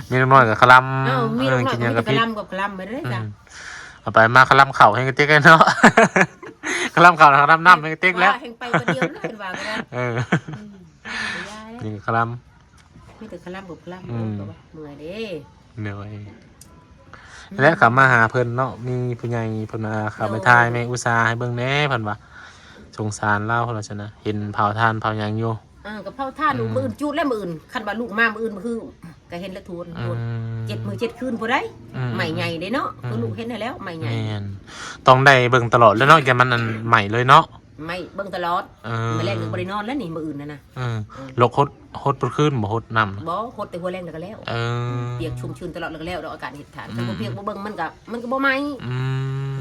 ເມຍລູກນ້ອຍກໍຄະລຳ ເອີ ເມຍລູກນ້ອຍກໍມີແຕ່ຄະລຳກັບຄະລຳໄປເດ້ ອືມ ຈ້ະ ເອົາໄປມາຄະລຳເຂົ້າແຮງກະຕິກແລ້ວເນາະ ຄະລຳເຂົ້າຄະລຳນ້ຳແຮງກະຕິກແລ້ວ ວ່າແຮງໄປຄົນດຽວເລີຍວ່າກໍໄດ້ ເອີ ອືມ ນີ້ຄະລຳ ມີແຕ່ຄະລຳກັບຄະລຳ ອືມ ໂອ້ຍ ກໍວ່າເມື່ອຍເດ້ ໂດຍ ອືມ ແລະເຂົ້າມາຫາເພິ່ນເນາະ ມີຜູ້ໃຫຍ່ເພິ່ນ ເອີ ເຂົ້າໄປຖ່າຍແມ່ອຸດສາໃຫ້ເບິ່ງແດ່ ເພິ່ນວ່າ ສົງສານລາວ ເພິ່ນວ່າຊັ້ນນະ ເຫັນເຜົາຖ່ານເຜົາຫຍັງຢູ່ ເອີ ກໍເຜົາຖ່ານ ອືມ ມື້ອື່ນຈູດແລ້ວ ມື້ອື່ນ ຄັນວ່າລູກມາມື້ອື່ນ ມື້ຄື ກໍເຫັນແລ້ວທຸນ ອືມ ເຈັດມື້ເຈັດຄືນພຸ້ນໃດ ອືມ ໄໝ້ໃຫຍ່ເດ້ເນາະ ອືມ ຄືລູກເຫັນຫັ້ນແຫຼ້ວ ໄໝ້ໃຫຍ່ ແມ່ນ ຕ້ອງໄດ້ເບິ່ງຕະຫຼອດແລ້ວເນາະ ຢ່າມັນອັນໄໝ້ເລີຍເນາະ ໄໝ້ເບິ່ງຕະຫຼອດ ເອີ ມື້ແລງກໍບໍ່ໄດ້ນອນແລ້ວນີ້ ມື້ອື່ນຫັ້ນນະ ເອີ ເອີ ລົກຫົດ ຫົດເບິດຄືນບໍ່ ຫົດນ້ຳ ບໍ່ ຫົດແຕ່ຫົວແລງແລ້ວກໍແລ້ວ ເອີ ປຽກຊຸ່ມຊື່ນຕະຫຼອດແລ້ວກໍແລ້ວດອກ ອາກາດເຮັດຖ່ານ ອືມ ຄັນບໍ່ປຽກບໍ່ເບິ່ງມັນກໍ ມັນກໍບໍ່ໄໝ້ ອື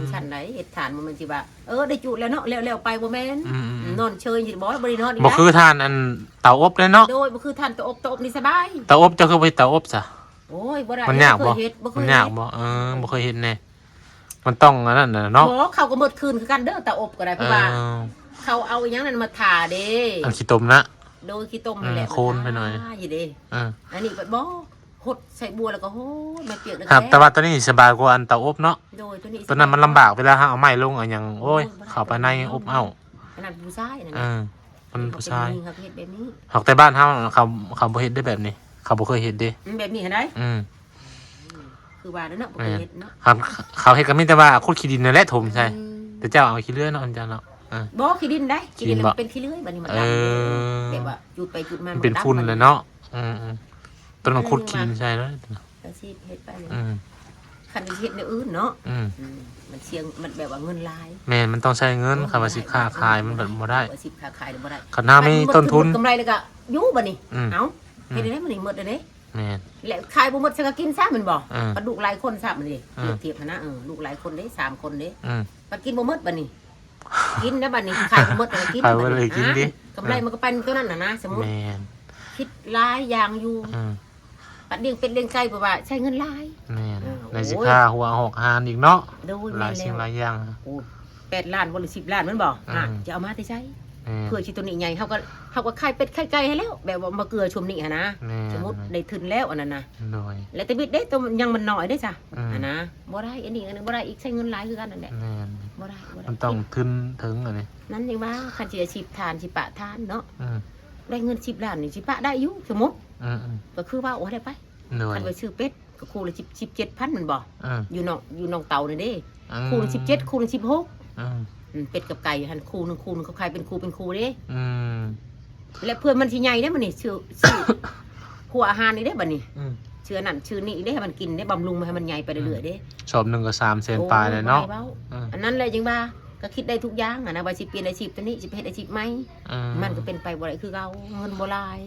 ມ ຊັ້ນໃດ ເຮັດຖ່ານບໍ່ແມ່ນຊິວ່າ ເອີ ໄດ້ຈູດແລ້ວເນາະ ແລ້ວໆໄປ ບໍ່ແມ່ນ ອືມໆໆ ນອນເຊີຍຊິບໍ່ ບໍ່ໄດ້ນອນອີກ ບໍ່ຄືຖ່ານອັນເຕົາອົບເດ້ເນາະ ໂດຍ ບໍ່ຄືຖ່ານເຕົາອົບ ເຕົາອົບນີ້ສະບາຍ ເຕົາອົບ ເຈົ້າຄືບໍ່ເຮັດເຕົາອົບຊະ ໂອ້ຍ ບໍ່ໄດ້ ມັນຍາກບໍ່ ບໍ່ເຄີຍເຮັດ ບໍ່ເຄີຍ ມັນຍາກບໍ່ ເອີ ບໍ່ເຄີຍເຮັດແນ່ ມັນຕ້ອງອັນນັ້ນນະເນາະ ບໍ່ ເຂົາກໍໝົດຄືນຄືກັນເດີ ເຕົາອົບກໍໄດ້ ເພາະວ່າ ເອີ ເຂົາເອົາອີຫຍັງນັ້ນມາທາເດ້ ອັນຂີ້ຕົມນະ ໂດຍ ຂີ້ຕົມ ອືມ ນັ້ນແຫຼະ ໂຄນໄປໜ້ອຍ ມາທາຢູ່ເດ້ ເອີ ອັນນີ້ບັດບໍ່ ຫົດໃສ່ບົວແລ້ວກໍໂຫດ ມາປຽກແລ້ວກໍ ແຕ່ວ່າຕົວນີ້ສະບາຍກວ່າອັນເຕົາອົບເນາະ ໂດຍ ຕົວນີ້ ຕົວນັ້ນມັນລຳບາກ ເວລາເຮົາເອົາໄມ້ລົງເອົາຫຍັງ ໂອ້ຍ ໂອ້ຍ ເຂົ້າໄປໃນອົບເອົາ ອັນນັ້ນຜູ້ຊາຍນັ້ນ ເອີ ມັນຜູ້ຊາຍ ເຂົາເຮັດແບບນີ້ ຫາກແຕ່ບ້ານເຮົາ ເຂົາ ເຂົາບໍ່ເຮັດເດ້ແບບນີ້ ເຂົາບໍ່ເຄີຍເຮັດເດ້ ອືມ ແບບນີ້ຫັ້ນໃດ ອືມ ຄືວ່ານັ້ນເນາະ ບໍ່ເຄີຍເຮັດເນາະ ເອີ ເຂົາເຮັດກໍມີແຕ່ວ່າຂຸດຂີ້ດິນນັ້ນແຫຼະຖົມໃສ່ ອືມ ແຕ່ເຈົ້າເອົາຂີ້ເລື່ອຍເນາະ ອັນເຈົ້າເນາະ ເອີ ບໍ່ ຂີ້ດິນໃດ ຂີ້ດິນ ຂີ້ດິນບໍ່ ມັນເປັນຂີ້ເລື່ອຍ ບັດນີ້ມັນ ເອີ ດຳເດ້ ແບບວ່າຈູດໄປຈູດມາ ມັນເປັນຝຸ່ນແລ້ວເນາະ ອືມໆ ຕົວນັ້ນຂຸດຂີ້ດິນໃສ່ເລີຍ ກໍຊິເຮັດໄປນີ້ ອືມ ຄັນຊິເຮັດແນວອື່ນເນາະ ອືມ ອືມ ມັນສ່ຽງ ມັນແບບວ່າເງິນຫຼາຍ ແມ່ນ ມັນຕ້ອງໃຊ້ເງິນ ໂອ້ຍ ຄັນວ່າຊິຄ້າຂາຍມັນກໍບໍ່ໄດ້ ວ່າຊິຄ້າຂາຍບໍ່ໄດ້ ຄັນເຮົາມີຕົ້ນທຶນ ກຳໄລແລ້ວກໍຢູ່ບັດນີ້ ອືມ ເອົ້າ ອືມ ເຮັດໄດ້ມັນນີ້ໝົດແລ້ວເດ້ ແມ່ນ ແລະຂາຍບໍ່ໝົດ ຊັ້ນກໍກິນຊະແມ່ນບໍ່ ເອີ ບັດລູກຫຼາຍຄົນຊະບັດນີ້ ເອີ ທຽບຫັ້ນນະ ເອີ ລູກຫຼາຍຄົນເດ້ ສາມຄົນເດ້ ອືມ ບັດກິນບໍ່ໝົດບັດນີ້ ກິນແລ້ວບັດນີ້ ຂາຍບໍ່ໝົດກໍກິນ ຂາຍບໍ່ໝົດກໍກິນຕິ ອ່າ ກຳໄລມັນກໍໄປຕົວນັ້ນນະ ສົມມຸດ ແມ່ນ ຄິດຫຼາຍຢ່າງຢູ່ ອືມ ບັດລ້ຽງເປັດລ້ຽງໄກ່ ເພາະວ່າໃຊ້ເງິນຫຼາຍ ແມ່ນ ເອີ ໄດ້ຊິຄ່າຫົວຫອກຫານອີກເນາະ ໂດຍ ຫຼາຍສິ່ງຫຼາຍຢ່າງ ໂອ້ ແປດລ້ານບໍ່ ຫຼື ສິບລ້ານແມ່ນບໍ່ ອືມ ອ່າ ຈະເອົາມາແຕ່ໃສ ແມ່ນ ເພື່ອຊິຕົວນີ້ໃຫຍ່ ເຮົາກໍ ເຮົາກໍຂາຍເປັດຂາຍໄກ່ໃຫ້ແລ້ວ ແບບວ່າມາເກືອຊຸມນີ້ຫັ້ນນະ ແມ່ນ ສົມມຸດໄດ້ທຶນແລ້ວອັນນັ້ນນະ ໂດຍ ແລະ ແຕ່ບິດເດ້ ຕົວຍັງມັນນ້ອຍເດ້ຊະ ອືມ ຫັ້ນນະ ບໍ່ໄດ້ ອັນນີ້ ອັນນີ້ບໍ່ໄດ້ອີກ ໃຊ້ເງິນຫຼາຍຄືກັນນັ້ນແຫຼະ ແມ່ນ ບໍ່ໄດ້ ບໍ່ໄດ້ ມັນຕ້ອງທຶນເຖິງອັນນີ້ ນັ້ນຈັ່ງວ່າ ຄັນຊິອາຊີບທານ ຊິປະທານເນາະ ອືມ ໄດ້ເງິນສິບລ້ານນີ້ ຊິປະໄດ້ຢູ່ ສົມມຸດ ອືມໆ ກໍຄືວ່າ ໂອ້ ໄດ້ໄປ ໂດຍ ຄັນໄປຊື້ເປັດ ກໍຄູ່ລະສິບ ສິບເຈັດພັນແມ່ນບໍ່ ເອີ ຢູ່ໜອງ ຢູ່ໜອງເຕົານີ້ເດ້ ອືມ ຄູ່ລະສິບເຈັດ ຄູ່ລະສິບຫົກ ອືມ ອືມ ເປັດກັບໄກ່ຫັ້ນ ຄູ່ໜຶ່ງ ຄູ່ໜຶ່ງ ເຂົາຂາຍເປັນຄູ່ເປັນຄູ່ເດ້ ອືມ ແລະເພື່ອມັນຊິໃຫຍ່ເດ້ບັດນີ້ ຊື້ ຊື້ຫົວອາຫານນີ້ເດ້ບັດນີ້ ອືມ ເຊື້ອນັ້ນເຊື້ອນີ້ເດ້ ໃຫ້ມັນກິນເດ້ ບຳລຸງໃຫ້ມັນໃຫຍ່ໄປເລື້ອຍໆເດ້. ອືມ ຊອບໜຶ່ງກໍສາມແສນປາຍແລ້ວເນາະ. ໂອ້ຍ ບໍ່ໃຫ້ເວົ້າ ເອີ ອັນນັ້ນແຫຼະ ຈັ່ງວ່າກໍຄິດໄດ້ທຸກຢ່າງຫັ້ນນະ ວ່າຊິປ່ຽນອາຊີບຕົວນີ້ ຊິໄປເຮັດອາຊີບໃໝ່ ເອີ ມັນກໍເປັນໄປບໍ່ໄດ້ຄືເກົ່າ ເງິນບໍ່ຫຼາຍ.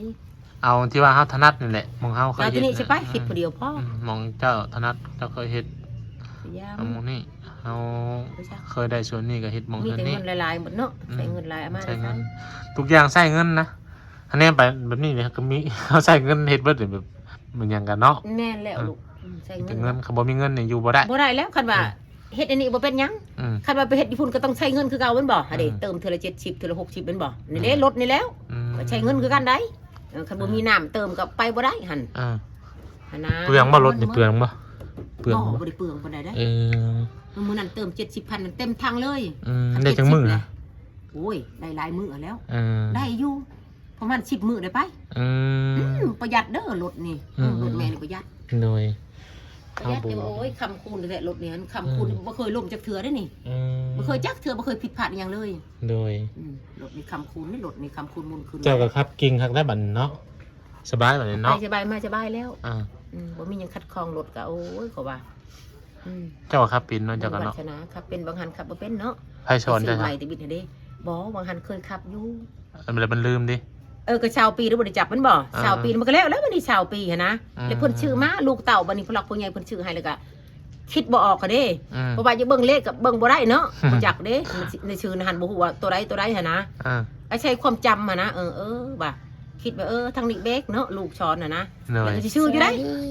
ເອົາທີ່ວ່າເຮົາຖະໜັດນີ້ແຫຼະ ໝ່ອງເຮົາເຄີຍເຮັດ ເອົາຕົວນີ້ຊິໄປ ເຮັດຜູ້ດຽວພໍ. ອືມ ໝ່ອງເຈົ້າຖະໜັດ ເຈົ້າເຄີຍເຮັດ ພະຍາຍາມ ເອົາໝ່ອງນີ້ ເຮົາເຄີຍໄດ້ສ່ວນນີ້ກໍເຮັດໝ່ອງ ມີແຕ່ເງິນຫຼາຍໆໝົດເນາະ. ອືມ ໃຊ້ເງິນຫຼາຍ ເອົາມາ ໃຊ້ເງິນ ທຸກຢ່າງໃຊ້ເງິນນະ. ຄັນແນມໄປແບບນີ້ນີ້ກໍມີ ເຮົາໃຊ້ເງິນເຮັດເບິດ ແບບມັນຫຍັງກັນເນາະ. ແມ່ນແລ້ວ ອືມ ລູກ ອືມ ໃຊ້ເງິນ ແຕ່ເງິນ ຄັນບໍ່ມີເງິນນີ້ຢູ່ບໍ່ໄດ້ ບໍ່ໄດ້ແລ້ວ. ຄັນວ່າ ອືມ ເຮັດອັນນີ້ບໍ່ເປັນຫຍັງ ອືມ ຄັນວ່າໄປເຮັດຢູ່ພຸ້ນກໍຕ້ອງໃຊ້ເງິນຄືເກົ່າແມ່ນບໍ່? ຫັ້ນເດ້ ອືມ ເຕີມເທື່ອລະເຈັດສິບ ເທື່ອລະຫົກສິບແມ່ນບໍ່? ນີ້ເດ້ ອືມ ລົດນີ້ແລ້ວ ອືມ ກໍໃຊ້ເງິນຄືກັນໄດ໋. ເອີ ຄັນບໍ່ມີ ອ່າ ນ້ຳເຕີມກໍໄປບໍ່ໄດ້ຫັ້ນ ອ່າ ຫັ້ນນະ. ເປືອງບໍ່? ລົດນີ້ເປືອງບໍ່? ເປືອງບໍ່? ບໍ່ ບໍ່ໄດ້ເປືອງປານໃດເດ້. ເອີ ມື້ນັ້ນເຕີມເຈັດສິບພັນ ເຕັມຖັງເລີຍ. ອືມ ຄັນ ໄດ້ຈັກມື້ນະ? ເຈັດສິບແຫຼະ ໂອ້ຍ ໄດ້ຫຼາຍມື້ແລ້ວ. ເອີ ໄດ້ຢູ່ປະມານສິບມື້ໄດ້ໄປ. ອືມ ອືມ ປະຢັດເດີລົດນີ້. ອືມ ເອີ ລົດແມ່ນີ້ປະຢັດ. ໂດຍ ປະຢັດ ໂອ້ຍ ຄ້ຳຄູນແທ້ໆລົດນີ້ ຄ້ຳຄູນ ອືມ ບໍ່ເຄີຍລົ້ມຈັກເທື່ອເດ້ນີ້. ອືມ ບໍ່ເຄີຍຈັກເທື່ອ ບໍ່ເຄີຍຜິດພາດອີ່ຫຍັງເລີຍ. ໂດຍ ອືມ ລົດນີ້ຄ້ຳຄູນ ລົດນີ້ຄ້ຳຄູນໝູນຂຶ້ນ. ເຈົ້າກໍຂັບເກັ່ງຄັກແລ້ວບັດນີ້ເນາະ ສະບາຍບັດນີ້ເນາະ. ໄປສະບາຍມາສະບາຍແລ້ວ. ອ່າ ອືມ ບໍ່ມີຫຍັງຂັດຂ້ອງລົດກໍ ໂອ້ຍ ເຂົາວ່າ ອືມ ເຈົ້າກໍຂັບເປັນເນາະ ເຈົ້າກໍເນາະ ວາສະໜາຂັບເປັນ. ບາງຫັ້ນຂັບບໍ່ເປັນເນາະ ໃຜສອນເຈົ້າ? ໄປຊື້ໃໝ່ແຕ່ບິດຫັ້ນເດ້. ບໍ່ ບາງຫັ້ນເຄີຍຂັບຢູ່ ແລ້ວມັນລືມຕິ. ເອີ ກໍຊາວປີແລ້ວບໍ່ໄດ້ຈັບແມ່ນບໍ່? ອ່າ ຊາວປີ ມັນກໍແລ້ວ ແລ້ວບັດນີ້ຊາວປີຫັ້ນນະ. ອືມ ແລ້ວເພິ່ນຊື້ມາ ລູກເຕົ້າ ບັດນີ້ຜູ້ຫຼັກຜູ້ໃຫຍ່ເພິ່ນຊື້ໃຫ້ ແລ້ວກໍຄິດບໍ່ອອກຫັ້ນເດ້. ອືມ ເພາະວ່າຈະເບິ່ງເລກກໍເບິ່ງບໍ່ໄດ້ເນາະ ບໍ່ຈັກເດ້ ໃນຊື່ຫັ້ນບໍ່ຮູ້ວ່າຕົວໃດຕົວໃດຫັ້ນນະ. ອ່າ ອາໄສຄວາມຈຳຫັ້ນນະ. ເອີ ເອີ ວ່າຄິດວ່າ ເອີ ທາງນີ້ເບກເນາະ ລູກສອນຫັ້ນນະ. ໂດຍ ແລ້ວກໍຊິຊື້ຢູ່ໄດໃ.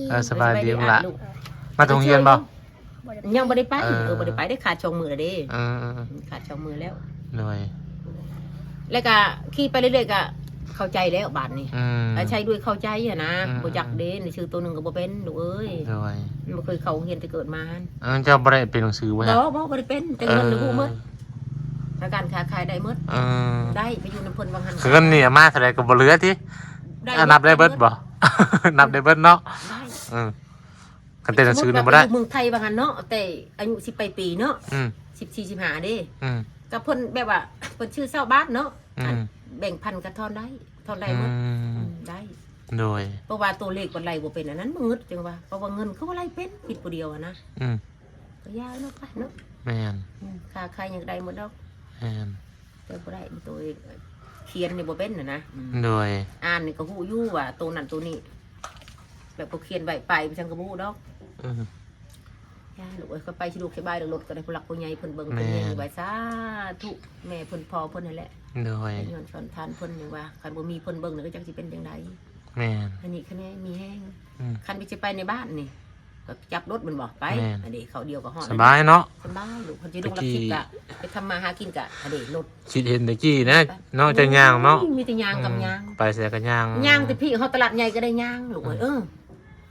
ເອີ ສະບາຍດີ ສະບາຍດີ ລູກຫຼານ. ອ່າ ມາໂຮງຮຽນບໍ່? ຍັງບໍ່ໄດ້ໄປ. ເອີ ເອີ ບໍ່ໄດ້ໄປເດ້ ຂາດສອງມື້ແລ້ວເດ້. ເອີ ເອີ ເອີ ຂາດສອງມື້ແລ້ວ. ໂດຍ ແລ້ວກະຂີ່ໄປເລື້ອຍໆ ກະເຂົ້າໃຈແລ້ວບາດນີ້. ອືມ ອາໄສດ້ວຍເຂົ້າໃຈຫັ້ນນະ. ອືມ ບໍ່ຈັກເດ້ ໃນຊື່ໂຕໜຶ່ງກໍບໍ່ເປັນ ລູກເອີຍ. ໂດຍ ມັນບໍ່ເຄີຍເຂົ້າໂຮງຮຽນແຕ່ເກີດມາຫັ້ນ. ເອີ ເຈົ້າບໍ່ໄດ້ເປັນໜັງສືບໍ່? ບໍ່ ບໍ່ ບໍ່ໄດ້ເປັນ ແຕ່ເງິນ ເອີ ຮູ້ໝົດ ການຄ້າຂາຍໄດ້ໝົດ. ເອີ ໄດ້ໄປຢູ່ນຳເພິ່ນວ່າຊັ້ນ. ເງິນນີ້ມາເທົ່າໃດກໍບໍ່ເຫຼືອຕິ? ໄດ້ ອາ ນັບໄດ້ເບິດບໍ່? ນັບໄດ້ເບິດເນາະ. ໄດ້ ເອີ ຄັນແຕ່ໜັງສືນີ້ບໍ່ໄດ້. ສົມມຸດວ່າໄປຢູ່ເມືອງໄທວ່າຊັ້ນເນາະ ແຕ່ອາຍຸສິບປາຍປີເນາະ. ອືມ ສິບສີ່ ສິບຫ້າເດ້. ອືມ ກໍເພິ່ນແບບວ່າເພິ່ນຊື້ຊາວບາດເນາະ. ອືມ ອັນແບ່ງພັນກໍທອນໄດ້ ທອນໄດ້ໝົດ. ອືມ ອືມ ໄດ້. ໂດຍ ເພາະວ່າຕົວເລກມັນໄລ່ບໍ່ເປັນ ອັນນັ້ນມັນງຶດຈັ່ງວ່າ ເພາະວ່າເງິນເຂົາກໍໄລ່ເປັນ ຄິດຜູ້ດຽວຫັ້ນນະ. ອືມ ກໍຢ່າເນາະ ໄປເນາະ. ແມ່ນ ອືມ ຄ້າຂາຍຫຍັງກໍໄດ້ໝົດດອກ. ແມ່ນ ແຕ່ບໍ່ໄດ້ ຕົວເອງຂຽນນີ້ບໍ່ເປັນຫັ້ນນະ. ອືມ ໂດຍ ອ່ານນີ້ກໍຮູ້ຢູ່ວ່າໂຕນັ້ນໂຕນີ້ ແບບເຂົາຂຽນໄວ້ ໄປໄປຈັ່ງກໍບໍ່ຮູ້ດອກ. ອືມ ຢ່າລູກເອີຍ ຂ້ອຍໄປສະດວກສະບາຍດອກ ລົດກໍໄດ້ ຜູ້ຫຼັກຜູ້ໃຫຍ່ເພິ່ນເບິ່ງ ເພິ່ນແຍ່ງໄວ້. ສາທຸ ແມ່ເພິ່ນພໍ່ເພິ່ນຫັ້ນແຫຼະ. ໂດຍ ຍ້ອນສອນທ່ານເພິ່ນ ຍັງວ່າຄັນບໍ່ມີເພິ່ນເບິ່ງນີ້ກໍຈັກຊິເປັນຈັ່ງໃດ. ແມ່ນ ອັນນີ້ຄະແນນມີແຮງ. ອືມ ຄັນໄປ ຊິໄປໃນບ້ານນີ້ ກໍຈັບລົດແມ່ນບໍ່? ໄປ. ແມ່ນ ອັນນີ້ເຂົ້າດຽວກໍຮອດ ສະບາຍເນາະ. ສະບາຍລູກ ຄັນຊິລົງຫຼັກສິບກໍໄປທຳມາຫາກິນກໍ ອັນນີ້ລົດ ຄິດເຫັນແຕ່ກີ້ນະເນາະ ເຈົ້າຍ່າງເນາະ. ໂອ້ຍ ມີແຕ່ຍ່າງກັບຍ່າງ. ອືມ ໄປໃສກໍຍ່າງ ຍ່າງແຕ່ພີ້ຮອດຕະຫຼາດໃຫຍ່ກໍໄດ້ຍ່າງ ລູກເອີຍ. ອືມ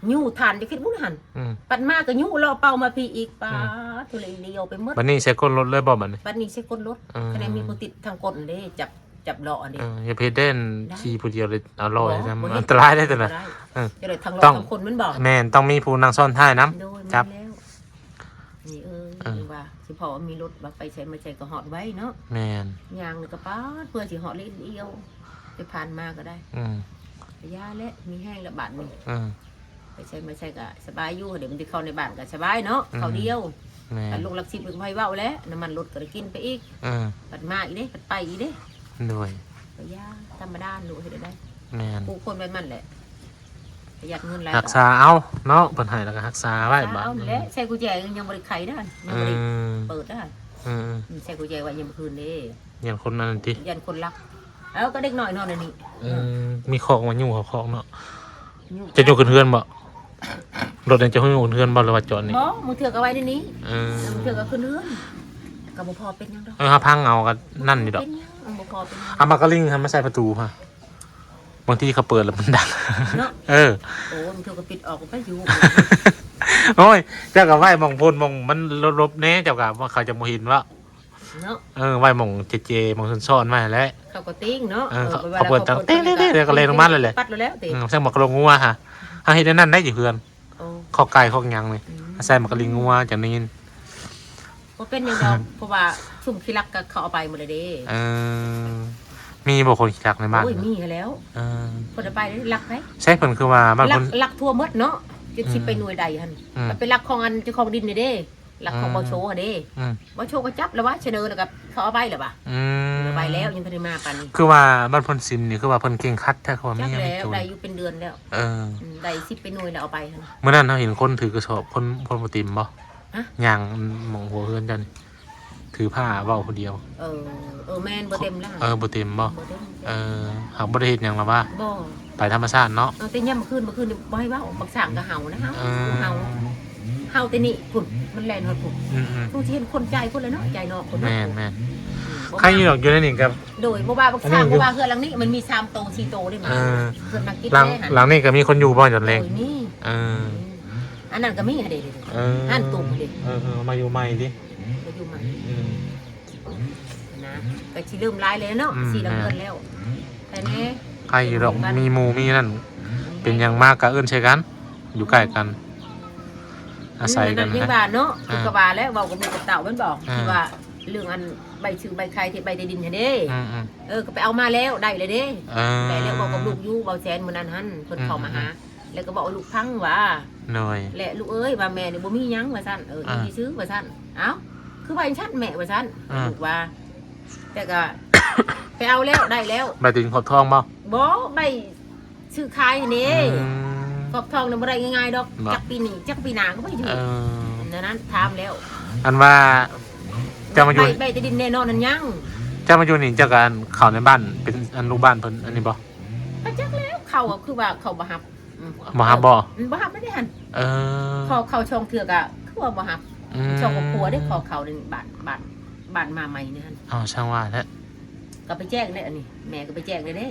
ເອີ ຍູ້ທານ ຈະຄິດບຸນຫັ້ນ. ອືມ ປັດມາກໍຍູ້ເລາະເປົ່າມາພີ້ອີກ ປາ ອືມ ທຸເລນດຽວໄປໝົດ. ບັດນີ້ໃສ່ກົ້ນລົດເລີຍບໍ່ບັດນີ້? ບັດນີ້ໃສ່ກົ້ນລົດ. ອືມ ຄະແນນມີຜູ້ຕິດທາງກົ້ນເດ້ ຈັບ ຈັບເລາະອັນນີ້. ເອີ ຢ່າໄປເຮັດເດ້ ຂີ່ຜູ້ດຽວເລີຍ ເອົາເລາະ ມັນອັນຕະລາຍເດ້ຕົວນັ້ນ. ເອີ ຈະໄດ້ທັງເລາະທັງຄົນແມ່ນບໍ່? ແມ່ນ ຕ້ອງມີຜູ້ນັ່ງຊ້ອນທ້າຍນຳ. ໂດຍ ຈັບ ແມ່ນແລ້ວ. ນີ້ເອີຍ ເອີ ວ່າຊິພໍມີລົດວ່າໄປໃສມາໃສກໍຮອດໄວເນາະ. ແມ່ນ ຍ່າງນີ້ກໍປາດ ເພື່ອຊິຮອດເລນດຽວ ໄປຜ່ານມາກໍໄດ້. ອືມ ກໍຢ່າແຫຼະ ມີແຮງແລ້ວບາດນີ້. ອືມ ໄປໃສມາໃສກໍສະບາຍຢູ່ ເດ ມັນຊິເຂົ້າໃນບ້ານກໍສະບາຍເນາະ. ອືມ ເຂົ້າດຽວ. ແມ່ນ ຄັນລົງຫຼັກສິບກໍບໍ່ໃຫ້ເວົ້າແຫຼະ ນ້ຳມັນລົດກໍໄດ້ກິນໄປອີກ. ເອີ ບັດມາອີກເດ້ ບັດໄປອີກເດ້. ໂດຍ ກໍຢ່າ ທຳມະດາ ລູກເຮັດໄດ້. ແມ່ນ ຜູ້ຄົນແບບນັ້ນແຫຼະ ປະຢັດເງິນຫຼາຍ ຮັກສາເອົາເນາະ ເພິ່ນໃຫ້ແລ້ວກໍຮັກສາໄວ້. ຮັກສາເອົາແຫຼະ ບາດນີ້ ໃສ່ກຸນແຈຍັງບໍ່ໄດ້ໄຂເດ້ ຍັງບໍ່ໄດ້ ເອີ ເປີດເດ້. ເອີ ອືມ ໃສ່ກຸນແຈໄວ້ຍັງບໍ່ຄືນເດ້ ຢ້ານຄົນນັ້ນຕິ ຢ້ານຄົນລັກ. ເອີ ກໍເດັກນ້ອຍນອນໃນນີ້. ອືມ ມີຄອກມາຍູ້ເຂົ້າຄອກເນາະ. ຈະຍົກຂຶ້ນເຮືອນບໍ່? ລົດນີ້ຈະຍົກຂຶ້ນເຮືອນບໍ່ ຫຼືວ່າຈອດນີ້? ບໍ່ ບາງເທື່ອກໍໄວ້ໃນນີ້. ເອີ ບາງເທື່ອກໍຂຶ້ນເຮືອນ ກໍບໍ່ພໍເປັນຫຍັງດອກ. ເອີ ເຮົາພັງເອົາກໍນັ້ນຢູ່ດອກ. ບໍ່ເປັນຫຍັງ ມັນບໍ່ພໍເປັນຫຍັງ. ເອົາໝາກກະລິງຫັ້ນມາໃສ່ປະຕູຫະ ບາງທີເຂົາເປີດແລ້ວມັນດັງເນາະ. ເອີ ໂອ້ ບາງເທື່ອກໍປິດອອກກໍໄປຢູ່. ໂອ້ຍ ເຈົ້າກໍໄວ້ໝ່ອງພຸ້ນ ໝ່ອງມັນຫຼົບໆແດ່ ເຈົ້າກໍ ເຂົາຈະບໍ່ເຫັນເນາະ. ເນາະ ເອີ ໄວ້ໝ່ອງເຈໆ ໝ່ອງຊ້ອນໆໄວ້ຫັ້ນແຫຼະ. ເຂົາກໍຕິງເນາະ. ເອີ ເອີ ເຂົາເປີດດັງເຕັ້ໆ ແລ້ວກໍແລ່ນລົງມາເລີຍແຫຼະ. ເອີ ໃສ່ໝວກກະໂຫຼງງົວຫະ ເຮົາເຮັດແນວນັ້ນໄດ້ຢູ່ເຮືອນ. ໂອ້ ຄອກໄກ່ຄອກຫຍັງນີ້ ອືມ ໃສ່ໝາກກະລິງງົວຈັ່ງໄດ້ຍິນ. ບໍ່ເປັນຫຍັງດອກ ເພາະວ່າຊຸມຂີ້ລັກກໍເຂົາເອົາໄປໝົດແລ້ວເດ້. ເອີ ມີບໍ່ຄົນຂີ້ລັກໃນບ້ານ? ໂອ້ຍ ມີຫັ້ນແລ້ວ. ເອີ ເພິ່ນເອົາໄປລັກໃຜ? ໃຊ່ ເພິ່ນຄືວ່າບ້ານເພິ່ນ ລັກ ລັກທົ່ວໝົດເນາະ. ເຈັດສິບ ອືມ ໄປໜ່ວຍໃດຫັ້ນ ອືມ ມັນເປັນຫຼັກຂອງອັນເຈົ້າຂອງດິນນີ້ເດ້ ຫຼັກຂອງ ອືມ ບໍ່ໂຊຫັ້ນເດ້ ອືມ ບໍ່ໂຊກໍຈັບແລ້ວວະ ສະເໜີແລ້ວກໍເຂົາເອົາໄປແລ້ວວະ ອືມ ເອົາໄປແລ້ວ ຍັງບໍ່ທັນໄດ້ມາປານນີ້ ຄືວ່າບ້ານໂພນຊິມນີ້ ຄືວ່າເພິ່ນເຄັ່ງຄັດແທ້ ຄືວ່າມີ ຈັກແລ້ວ ໄດ້ຢູ່ເປັນເດືອນແລ້ວ ເອີ ອືມ ໄດ້ສິບໄປໜ່ວຍແລ້ວເອົາໄປ ມື້ນັ້ນເຮົາເຫັນຄົນຖືກະສອບ ຄົນ ຄົນບໍ່ເຕັມບໍ່? ຮະ? ຍ່າງໝ່ອງຫົວເຮືອນເຈົ້ານີ້ ຖືຜ້າເວົ້າຜູ້ດຽວ ເອີ ເອີ ແມ່ນ ບໍ່ເຕັມລະ ເອີ ບໍ່ເຕັມບໍ່? ບໍ່ເຕັມ ເອີ ຫາກບໍ່ໄດ້ເຮັດຫຍັງລະວ່າ ບໍ່ ໄປທຳມະຊາດເນາະ ເອີ ແຕ່ຍາມມື້ຄືນ ມື້ຄືນນີ້ບໍ່ໃຫ້ເວົ້າ ບັກຊ້າງກໍເຫົ່ານະ ເຫົ່າ ເອີ ເຫົ່າ ເຫົ່າແຕ່ນີ້ພຸ້ນ ມັນແລ່ນຮອດພຸ້ນ ອືມໆ ຄືຊິເຫັນຄົນຈ່າຍພຸ້ນແຫຼະເນາະ ຈ່າຍນອກພຸ້ນ ແມ່ນໆ ອືມ ໃຄຢູ່ດອກ ຢູ່ໃນນີ້ກໍ ໂດຍ ບໍ່ວ່າບັກຊ້າງ ບໍ່ວ່າເຮືອນຫຼັງນີ້ ມັນມີສາມໂຕ ສີ່ໂຕເດ້ ເອີ ເຮືອນນັກກິດ ຫຼັງ ແດ່ຫັ້ນ ຫຼັງນີ້ກໍມີຄົນຢູ່ບໍ່ ຕອນແລງ? ໂດຍ ມີ ເອີ ອັນນັ້ນກໍມີຫັ້ນເດ້ ເອີ ຮ້ານຕຸ້ມຫັ້ນເດ້ ເອີໆ ມາຢູ່ໃໝ່ຕິ ມາຢູ່ໃໝ່ ອືມ ນະ ກໍຊິເລີ່ມຫຼາຍແລ້ວເນາະ ອືມ ສີ່ຫຼັງເຮືອນແລ້ວ ແຕ່ແນ່ ໃຄຢູ່ດອກ ມີໝູ່ມີນັ້ນ ເປັນຫຍັງມາກໍເອີ້ນໃສ່ກັນ ຢູ່ໃກ້ກັນ ອາໄສກັນ ອືມ ນັ້ນຍັງວ່າເນາະ ອ່າ ຄືກໍວ່າແລ້ວ ເວົ້າກັບລູກກັບເຕົ້າແມ່ນບໍ່ ອ່າ ທີ່ວ່າເລື່ອງອັນໃບຊື່ໃບຂາຍທີ່ໃບທີ່ດິນຫັ້ນເດ້ ອືມໆ ເອີ ກໍໄປເອົາມາແລ້ວ ໄດ້ແລ້ວເດ້ ເອີ ໄດ້ແລ້ວ ເວົ້າກັບລູກຢູ່ ເວົ້າແຊນມື້ນັ້ນຫັ້ນ ເພິ່ນເຂົ້າມາຫາ ອືມໆ ແລ້ວກໍເວົ້າໃຫ້ລູກຟັງວ່າ ໂດຍ ແລະ ລູກເອີຍ ວ່າແມ່ນີ້ບໍ່ມີຫຍັງວ່າຊັ້ນ ເອີ ອ່າ ອີ່ຊື່ວ່າຊັ້ນ ເອົ້າ ຄືວ່າຈັ່ງຊັ້ນແມ່ວ່າຊັ້ນ ອ່າ ລູກວ່າ ແຕ່ກໍ ໄປເອົາແລ້ວ ໄດ້ແລ້ວ ໃບທີ່ດິນຂອບທອງບໍ່? ບໍ່ ໃບຊື້ຂາຍຫັ້ນເດ້ ອືມ ຂອບທອງນີ້ບໍ່ໄດ້ງ່າຍໆດອກ ບໍ່ ຈັກປີນີ້ ຈັກປີໜ້າກໍບໍ່ໄດ້ຢູ່ ເອີ ນັ້ນ ນັ້ນ ຖາມແລ້ວ ອັນວ່າ ເຈົ້າມາຢູ່ ໃບ ໃບທີ່ດິນແນ່ນອນນັ້ນຍັງ ເຈົ້າມາຢູ່ນີ້ ເຈົ້າກໍເຂົ້າໃນບ້ານ ເປັນອັນລູກບ້ານເພິ່ນອັນນີ້ບໍ່? ກໍຈັກແລ້ວ ເຂົາກໍຄືວ່າເຂົາບໍ່ຮັບ ອືມ ບໍ່ຮັບບໍ່? ອືມ ບໍ່ຮັບໄດ້ຫັ້ນ ເອີ ຂໍເຂົ້າສອງເທື່ອກໍຄືວ່າບໍ່ຮັບ ອືມ ສອງຄອບຄົວເດ້ ຂໍເຂົ້າໃນບ້ານ ບ້ານ ບ້ານມາໃໝ່ນີ້ຫັ້ນ ເອົ້າ ຊ່າງວ່າແທ້ ກໍໄປແຈ້ງແລ້ວ ອັນນີ້ແມ່ກໍໄປແຈ້ງແລ້ວເດ້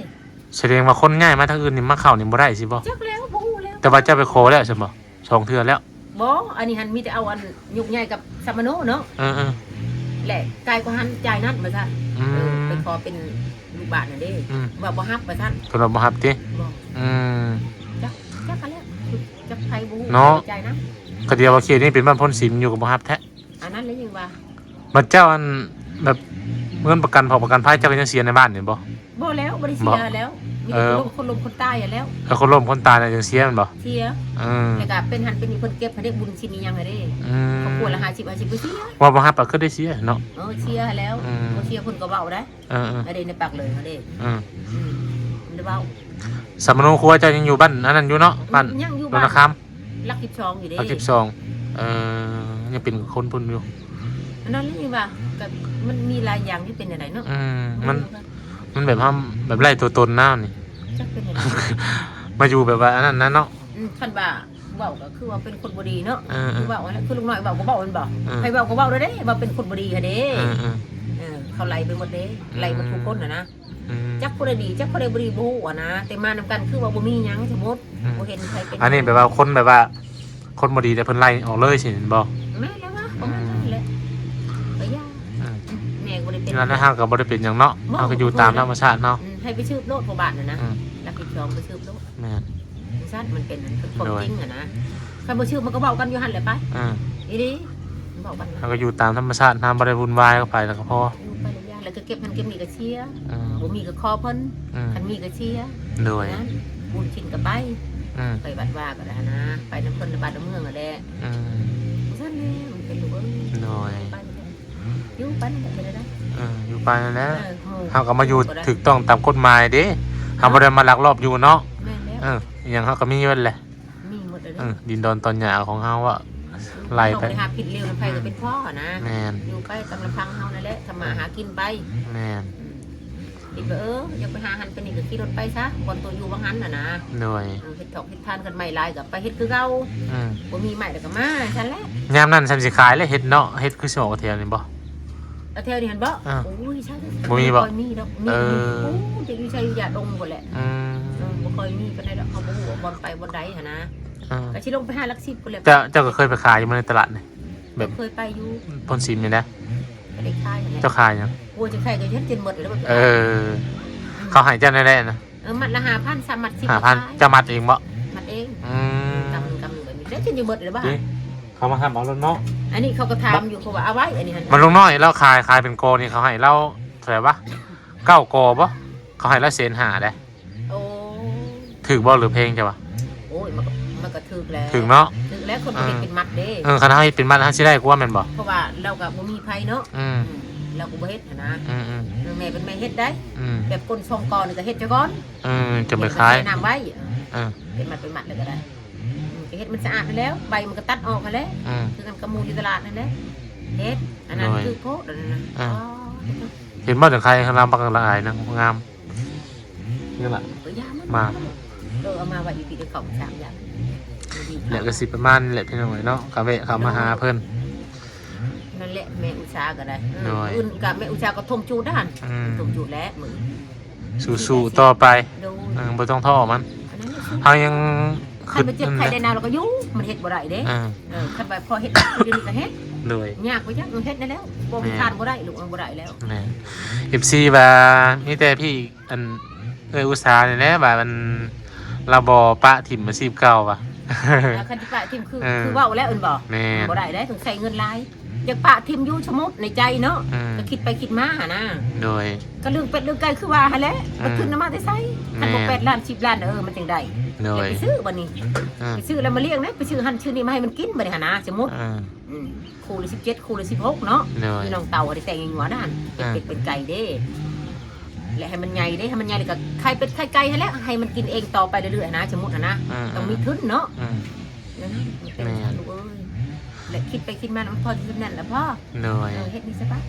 ສະແດງວ່າຄົນຍ້າຍມາທາງອື່ນນີ້ ມາເຂົ້ານີ້ບໍ່ໄດ້ຊິບໍ່? ຈັກແລ້ວ ບໍ່ຮູ້ແລ້ວ ແຕ່ວ່າເຈົ້າໄປຂໍແລ້ວຊັ້ນບໍ່? ສອງເທື່ອແລ້ວ ບໍ່ ອັນນີ້ຫັ້ນມີແຕ່ເອົາອັນຍົກຍ້າຍກັບສຳມະໂນເນາະ ເອີໆ ແລະ ກາຍກວ່າຫັ້ນຈ່າຍນັ້ນວ່າຊັ້ນ ອືມ ເອີ ໄປຂໍເປັນລູກບ້ານຫັ້ນເດ້ ອືມ ວ່າບໍ່ຮັບວ່າຊັ້ນ ເພິ່ນວ່າບໍ່ຮັບຕິ? ບໍ່ ອືມ ຈັກ ຈັກຫັ້ນແຫຼະ ຈັກໃຜບໍ່ຮູ້ ເນາະ ໄປຈ່າຍນຳ ກະດຽວວ່າເຂດນີ້ເປັນບ້ານໂພນຊິມຢູ່ກໍບໍ່ຮັບແທ້ ອັນນັ້ນແຫຼະຍັງວ່າ ບັດເຈົ້າອັນ ແບບເງິນປະກັນ ພວກປະກັນໄພ ເຈົ້າກໍຍັງເສຍໃນບ້ານນີ້ບໍ່? ບໍ່ແລ້ວ ບໍ່ໄດ້ເສຍແລ້ວ ມີແຕ່ຄົນລົ້ມ ເອີ ຄົນລົ້ມຄົນຕາຍຫັ້ນແລ້ວ ເອີ ຄົນລົ້ມຄົນຕາຍນະຈັ່ງເສຍແມ່ນບໍ່? ເສຍ ເອີ ແລ້ວກໍເປັນຫັ້ນເປັນນີ້ ເພິ່ນເກັບໃຫ້ເດ້ ບຸນຊິນອີ່ຫຍັງໃຫ້ເດ້ ອືມ ຄອບຄົວລະຫ້າສິບ ຫ້າສິບ ບໍ່ເສຍ ວ່າບໍ່ຮັບກໍຄືໄດ້ເສຍເນາະ ເອີ ເສຍແລ້ວ ອືມ ບໍ່ເສຍເພິ່ນກໍເວົ້າໄດ້ ເອີໆ ອັນເດ້ໃນປາກເລີຍເຮົາເດ້ ອືມ ອືມ ມັນໄດ້ເວົ້າ ສຳມະໂນຄົວເຈົ້າຍັງຢູ່ບ້ານອັນນັ້ນຢູ່ເນາະ ບ້ານ ຍັງຢູ່ ດົນນະຄາມ ຫຼັກສິບສອງຢູ່ເດ້ ຫຼັກສິບສອງ ເອີ ຍັງເປັນຄົນພຸ້ນຢູ່ ອັນນັ້ນແຫຼະວ່າ ກໍມັນມີຫຼາຍຢ່າງທີ່ເປັນຈັ່ງໃດເນາະ ອືມ ມັນ ມັນແບບເຮົາ ແບບໄຮ້ຕົວຕົນນະນີ້ ຈັກເປັນຈັ່ງໃດ ມາຢູ່ແບບວ່າອັນນັ້ນນະເນາະ ອືມ ຄັນວ່າເວົ້າກໍຄືວ່າເປັນຄົນບໍ່ດີເນາະ ເອີໆ ຄືເວົ້າຫັ້ນແຫຼະ ຄືລຸງນ້ອຍເວົ້າກໍເວົ້າແມ່ນບໍ່ ເອີ ໃຜເວົ້າກໍເວົ້າແລ້ວເດ້ ວ່າເປັນຄົນບໍ່ດີຫັ້ນເດ້ ເອີໆ ເອີ ເຂົາໄລ່ໄປໝົດເດ້ ອືມ ໄລ່ໝົດທຸກຄົນຫັ້ນນະ ອືມ ຈັກຜູ້ໃດດີ ຈັກຜູ້ໃດບໍ່ດີບໍ່ຮູ້ຫັ້ນນະ ແຕ່ມານຳກັນຄືວ່າບໍ່ມີຫຍັງ ສົມມຸດ ອືມ ບໍ່ເຫັນໃຜເປັນ ອັນນີ້ແບບວ່າຄົນແບບວ່າ ຄົນບໍ່ດີແຕ່ເພິ່ນໄລ່ອອກເລີຍຊີ້ແມ່ນບໍ່? ແມ່ນແລ້ວວະ ອືມ ປະມານນັ້ນແຫຼະ ກໍຢ່າ ອືມ ແມ່ກໍບໍ່ໄດ້ເປັນ ນັ້ນນະ ເຮົາກໍບໍ່ໄດ້ເປັນຫຍັງເນາະ ບໍ່ ເຮົາກໍຢູ່ຕາມທຳມະຊາດເນາະ ອືມ ໃຫ້ໄປສືບໂລດພໍ່ບ້ານຫັ້ນນະ ອືມ ຮັບຜິດຊອບໄປສືບໂລດ ແມ່ນ ຊັ້ນມັນເປັນ ເປັນຄວາມຈິງຫັ້ນນະ ໂດຍ ຄັນບໍ່ສືບມັນກໍເວົ້າກັນຢູ່ຫັ້ນແຫຼະໄປ ອືມ ອີ່ຫຼີ ເວົ້າກັນ ເຮົາກໍຢູ່ຕາມທຳມະຊາດ ເຮົາບໍ່ໄດ້ວຸ່ນວາຍກັບໃຜ ແລ້ວກໍພໍ ຢູ່ໄປແລ້ວຢ່າ ແລ້ວກໍເກັບຫັ້ນເກັບນີ້ກໍເສຍ ອືມ ບໍ່ມີກໍຂໍເພິ່ນ ອືມ ຄັນມີກໍເສຍ ໂດຍ ນັ້ນ ບຸນສິນກໍໄປ ອືມ ໄປວັດວາກໍໄດ້ຫັ້ນນະ ໄປນຳເພິ່ນນຳບ້ານນຳເມືອງຫັ້ນແຫຼະ ອືມ ຊັ້ນແຫຼະ ມັນເປັນລູກເອີຍ ໂດຍ ໄປ ຢູ່ໄປນັ້ນແຫຼະ ເຮັດໄດ້ ເອີ ຢູ່ໄປນັ້ນແຫຼະ ເອີ ເຮົາກໍມາຢູ່ຖືກຕ້ອງຕາມກົດໝາຍເດ້ ເຮົາບໍ່ໄດ້ມາລັກລອບຢູ່ເນາະ ແມ່ນແລ້ວ ເອີ ອີ່ຫຍັງເຮົາກໍມີເບິດແຫຼະ ມີໝົດແລ້ວເດ້ ເອີ ດິນດອນຕອນຫຍ້າຂອງເຮົາອະ ໄລ່ໄປ ເຮົາໄປຫາຜິດເລວນຳໃຜກໍເປັນພໍ້ນະ ແມ່ນ ຢູ່ໄປຕາມລຳພັງເຮົານັ້ນແຫຼະ ທຳມາຫາກິນໄປ ແມ່ນ ອືມ ຄິດວ່າ ເອີ ຢາກໄປຫາຫັ້ນໄປນີ້ກໍຂີ່ລົດໄປຊະ ບ່ອນຕົວຢູ່ວ່າງຫັ້ນນະນະ ໂດຍ ເຮັດຖອກເຮັດທານ ຄັນໄມ້ຫຼາຍກໍໄປເຮັດຄືເກົ່າ ອືມ ບໍ່ມີໄມ້ແລ້ວກໍມາຊັ້ນແຫຼະ ຍາມນັ້ນຊ່ຳຊິຂາຍແລ້ວເຫັດເນາະ ເຫັດຄືຊິອອກແຖວນີ້ບໍ່? ແຖວນີ້ຫັ້ນບໍ່? ເອີ ໂອ້ຍ ໃຊ່ ບໍ່ມີບໍ່? ບໍ່ຄ່ອຍມີດອກ ມີ ເອີ ມີ ໂອ້ ຈະຢູ່ໃສ ຢູ່ຢາດົງພຸ້ນແຫຼະ ອືມ ເອີ ບໍ່ຄ່ອຍມີປານໃດດອກ ເຮົາບໍ່ຮູ້ວ່າບ່ອນໄປບ່ອນໃດຫັ້ນນະ ເອີ ກໍຊິລົງໄປຫາຫຼັກສິບພຸ້ນແຫຼະ ເຈົ້າ ເຈົ້າກໍເຄີຍໄປຂາຍຢູ່ບໍ່ໃນຕະຫຼາດນີ້? ແບບເຄີຍໄປຢູ່ ໂພນຊິມນີ້ນະ ກໍໄດ້ຂາຍຫັ້ນແຫຼະ ເຈົ້າຂາຍຫຍັງ? ໂອ້ຍ ຈະຂາຍກໍເຮັດຈົນໝົດແລ້ວ ເອີ ເອີ ເຂົາໃຫ້ເຈົ້າແນວໃດນະ? ເອີ ມັດລະຫ້າພັນ ສາມມັດສິບ ຫ້າພັນ ເຈົ້າມັດເອງບໍ່? ມັດເອງ ອືມ ກຳໜຶ່ງ ກຳໜຶ່ງແບບນີ້ ແລ້ວຈະຢູ່ໝົດແລ້ວບໍ່? ນີ້ ເຂົາມາຮັບເອົາລົດເນາະ ອັນນີ້ເຂົາກໍຖາມຢູ່ ເຂົາວ່າເອົາໄວ້ ອັນນີ້ຫັ້ນ ມັນລຸງນ້ອຍລາວຂາຍ ຂາຍເປັນກໍນີ້ ເຂົາໃຫ້ລາວເທົ່າໃດວະ? ເກົ້າກໍບໍ່? ເຂົາໃຫ້ລາວແສນຫ້າເດ້ ໂອ້ ຖືກບໍ່ ຫຼືແພງເຈົ້າວ່າ? ໂອ້ຍ ມັນກໍ ມັນກໍຖືກແລ້ວ ຖືກເນາະ ຖືກແລ້ວ ຄົນເຮັດເປັນມັດເດ້ ເອີ ຄັນເຮົາເຮັດເປັນມັດ ເຮົາຊິໄດ້ກວ່າແມ່ນບໍ່? ເພາະວ່າລາວກໍບໍ່ມີໃຜເນາະ ອືມ ອືມ ລາວກໍບໍ່ເຮັດຫັ້ນນະ ອືມໆ ແມ່ເປັນແມ່ເຮັດໄດ້ ອືມ ແບບຄົນສອງກໍນີ້ກໍເຮັດຊະກ່ອນ ເອີ ຈັ່ງໄປຂາຍ ເຮັດແລ້ວກໍແຊ່ນ້ຳໄວ້ ເອີ ເປັນມັດເປັນມັດແລ້ວກໍໄດ້ ອືມ ກໍເຮັດມັນສະອາດຫັ້ນແຫຼະ ໃບມັນກໍຕັດອອກຫັ້ນແຫຼະ ອືມ ຄືກັນກັບໝູ່ຢູ່ຕະຫຼາດຫັ້ນແຫຼະ ເຮັດ ອັນນັ້ນ ໂດຍ ຖືກໂພດອັນນັ້ນນະ ອ່າ ອໍ ເຫັນບໍ່ ຈັ່ງຂາຍ ລາວບັກລະອາຍນະ ງາມ ນີ້ລະ ກໍຢ່າມັນ ມາ ເອີ ເອົາມາໄວ້ຢູ່ພີ້ ເອົາເຂົ້າສາມຢ່າງ ແລ້ວກໍຊິປະມານນີ້ແຫຼະ ພີ່ນ້ອງເອີຍເນາະ ກໍແວະເຂົ້າມາຫາເພິ່ນ ນັ້ນແຫຼະ ແມ່ອຸດສາກໍໄດ້ ເອີ ໂດຍ ມື້ອື່ນກໍແມ່ອຸດສາກໍຖົມຈູດຫັ້ນ ອືມ ຖົມຈູດແຫຼະມື້ອື່ນ ສູ້ໆຕໍ່ໄປ ໂດຍ ເອີ ບໍ່ຕ້ອງທໍ້ມັນ ອັນນັ້ນແຫຼະ ເຮົາຍັງ ຄັນວ່າເຈັບໄຂ້ໄດ້ໜາວແລ້ວກໍຢູ່ ມັນເຮັດບໍ່ໄດ້ເດ້ ເອີ ເອີ ຄັນວ່າພໍເຮັດໄດ້ ດຽວນີ້ກໍເຮັດ ໂດຍ ຍາກໄປຈັກ ເຮັດໄດ້ແລ້ວ ບໍ່ມີ ແມ່ນ ທານບໍ່ໄດ້ ລູກ ເອີ ບໍ່ໄດ້ແລ້ວ ແມ່ນ ເອັຟຊີ ວ່າມີແຕ່ພີ່ ອັນ ເອື້ອຍອຸດສານີ້ແຫຼະວ່າ ອັນ ລາວບໍ່ປະຖິ້ມອາຊີບເກົ່າວ່າ ຄັນຊິປະຖິ້ມຄື ເອີ ຄືເວົ້າແລ້ວແມ່ນບໍ່? ແມ່ນ ບໍ່ໄດ້ເດ້ ຕ້ອງໃຊ້ເງິນຫຼາຍ ຢາກປະຖິ້ມຢູ່ ສົມມຸດໃນໃຈເນາະ ອືມ ກໍຄິດໄປຄິດມາຫັ້ນນະ ໂດຍ ກໍເລື່ອງເປັດເລື່ອງໄກ່ຄືວ່າຫັ້ນແຫຼະ ອືມ ມັນທຶນນຳມາແຕ່ໃສ? ຄັນບໍ່ ແມ່ນ ແປດລ້ານ ສິບລ້ານ ເອີ ມັນຈັ່ງໄດ້ ໂດຍ ໄປຊື້ບັດນີ້ ອືມ ໄປຊື້ແລ້ວມາລ້ຽງນະ ໄປຊື້ຫັ້ນຊື້ນີ້ມາໃຫ້ມັນກິນບັດນີ້ຫັ້ນນະ ສົມມຸດ ອືມ ອືມ ຄູ່ລະສິບເຈັດ ຄູ່ລະສິບຫົກເນາະ ໂດຍ ມີນ້ອງເຕົ່າໄດ້ແຕ່ງໃຫ້ງົວນັ້ນ ເປັນ ອ່າ ເປັດເປັນໄກ່ເດ້ ແລະໃຫ້ມັນໃຫຍ່ເດ້ ໃຫ້ມັນໃຫຍ່ແລ້ວກໍຂາຍເປັດຂາຍໄກ່ຫັ້ນແຫຼະ ໃຫ້ມັນກິນເອງຕໍ່ໄປເລື້ອຍໆຫັ້ນນະ ສົມມຸດຫັ້ນນະ ອ່າໆ ຕ້ອງມີທຶນເນາະ ອືມ ນັ້ນແຫຼະ ແມ່ນ ລູກເອີຍ ແລະຄິດໄປຄິດມາ ມັນພໍທີ່ຈະນັ້ນລະພໍ ໂດຍ ເອີ ເຮັດນີ້ຊະປະ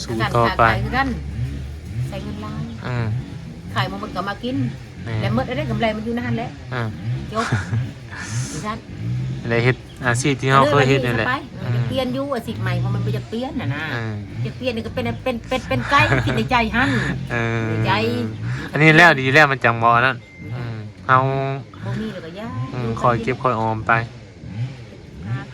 ສູ້ຕໍ່ໄປ ການຄ້າຂາຍຄືກັນ ໃຊ້ເງິນຫຼາຍ ອືມ ຂາຍບໍ່ໝົດກໍເອົາມາກິນ ແມ່ນ ແລະໝົດແລ້ວເດ້ ກຳໄລມັນຢູ່ໃນຫັ້ນແຫຼະ ອ່າ ຈົບ ຈັ່ງຊັ້ນ ໄດ້ເຮັດອາຊີບທີ່ເຮົາເຄີຍເຮັດນີ້ແຫຼະ ເອີ ປ່ຽນຢູ່ອາຊີບໃໝ່ ເພາະມັນບໍ່ຢາກປ່ຽນຫັ້ນນະ ເອີ ຢາກປ່ຽນນີ້ກໍເປັນ ເປັນ ເປັດເປັນໄກ່ ຄິດໃນໃຈຫັ້ນ ເອີ ໃນໃຈ ອັນນີ້ແລ້ວດີແລ້ວ ມັນຈັ່ງບໍ່ອັນນັ້ນ ອືມ ເຮົາ ບໍ່ມີແລ້ວກໍຢ່າ ອືມ ຄ່ອຍເກັບຄ່ອຍອອມໄປ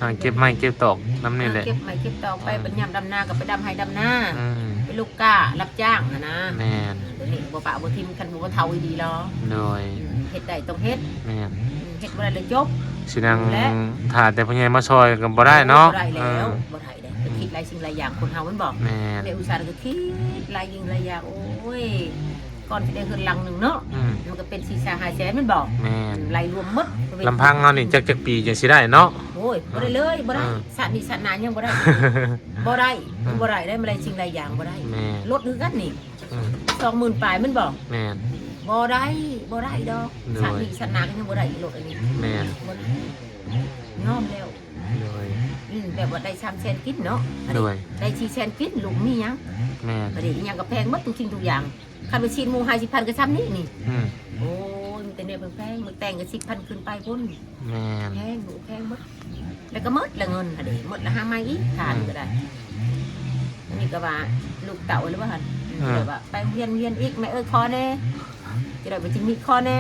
ຫາເກັບໄມ້ເກັບຕອກນຳນີ້ແຫຼະ ເກັບໄມ້ເກັບຕອກໄປ ອືມ ບັດຍາມດຳນາກໍໄປດຳໄຮ່ດຳນາ ອືມ ເປັນລູກກາຮັບຈ້າງຫັ້ນນະ ແມ່ນ ດຽວນີ້ບໍ່ປະບໍ່ຖິ້ມ ຄັນບໍ່ເຖົ້າອີ່ຫຼີລະ ໂດຍ ອືມ ເຮັດໄດ້ຕ້ອງເຮັດ ແມ່ນ ອືມ ເຮັດບໍ່ໄດ້ລະຈົບ ຊິນັ່ງຖ້າແຕ່ຜູ້ໃຫຍ່ມາຊ່ອຍກໍບໍ່ໄດ້ເນາະ ບໍ່ໄດ້ແລ້ວ ເອີ ບໍ່ໄດ້ເດ້ ອືມ ຄິດຫຼາຍສິ່ງຫຼາຍຢ່າງຄົນເຮົາແມ່ນບໍ່ ແມ່ນ ແມ່ອຸດສາກໍຄິດຫຼາຍສິ່ງຫຼາຍຢ່າງ ໂອ້ຍ ກ່ອນຊິໄດ້ເຮືອນຫຼັງໜຶ່ງເນາະ ອືມ ມັນກໍເປັນສີ່ແສນຫ້າແສນແມ່ນບໍ່ ແມ່ນ ໄລ່ລວມໝົດ ລຳພັງເຮົານີ້ຈັກ ຈັກປີຈັ່ງຊິໄດ້ເນາະ ໂອ້ຍ ບໍ່ໄດ້ເລີຍ ບໍ່ໄດ້ ເອີ ຊາດນີ້ຊາດໜ້າຍັງບໍ່ໄດ້ ບໍ່ໄດ້ ອືມ ບໍ່ໄດ້ເດ້ ມັນໄລ່ສິ່ງໄລ່ຢ່າງບໍ່ໄດ້ ແມ່ນ ລົດຄືກັນນີ້ ອືມ ສອງໝື່ນປາຍແມ່ນບໍ່ ແມ່ນ ບໍ່ໄດ້ ບໍ່ໄດ້ດອກ ໂດຍ ຊາດນີ້ຊາດໜ້າກໍຍັງບໍ່ໄດ້ອີກ ລົດອັນນີ້ ແມ່ນ ບໍ່ໄດ້ ຍອມແລ້ວ ໂດຍ ອືມ ແບບວ່າໄດ້ສາມແສນກິນເນາະ ໂດຍ ໄດ້ສີ່ແສນກິນ ລູກມີຫຍັງ ແມ່ນ ບັດນີ້ອີ່ຫຍັງກໍແພງໝົດ ທຸກສິ່ງທຸກຢ່າງ ຄັນວ່າຊີ້ນໝູຫ້າສິບພັນກໍຊ່ຳນີ້ນີ້ ອືມ ໂອ້ຍ ມີແຕ່ແນວແພງໆ ໝາກແຕງກໍສິບພັນຂຶ້ນໄປພຸ້ນ ແມ່ນ ແພງ ໂອ້ ແພງໝົດ ແລ້ວກໍໝົດລະເງິນຫັ້ນເດ້ ໝົດລະຫາໃໝ່ອີກ ທານກໍໄດ້ ອັນນີ້ກໍວ່າລູກເຕົ້າຫຼືວ່າຫັ້ນ ເອີ ແບບວ່າໄປໂຮງຮຽນ ໂຮງຮຽນອີກ ແມ່ເອີຍ ຂໍແດ່ ຈະໄດ້ໄປຈິມມີຂໍແດ່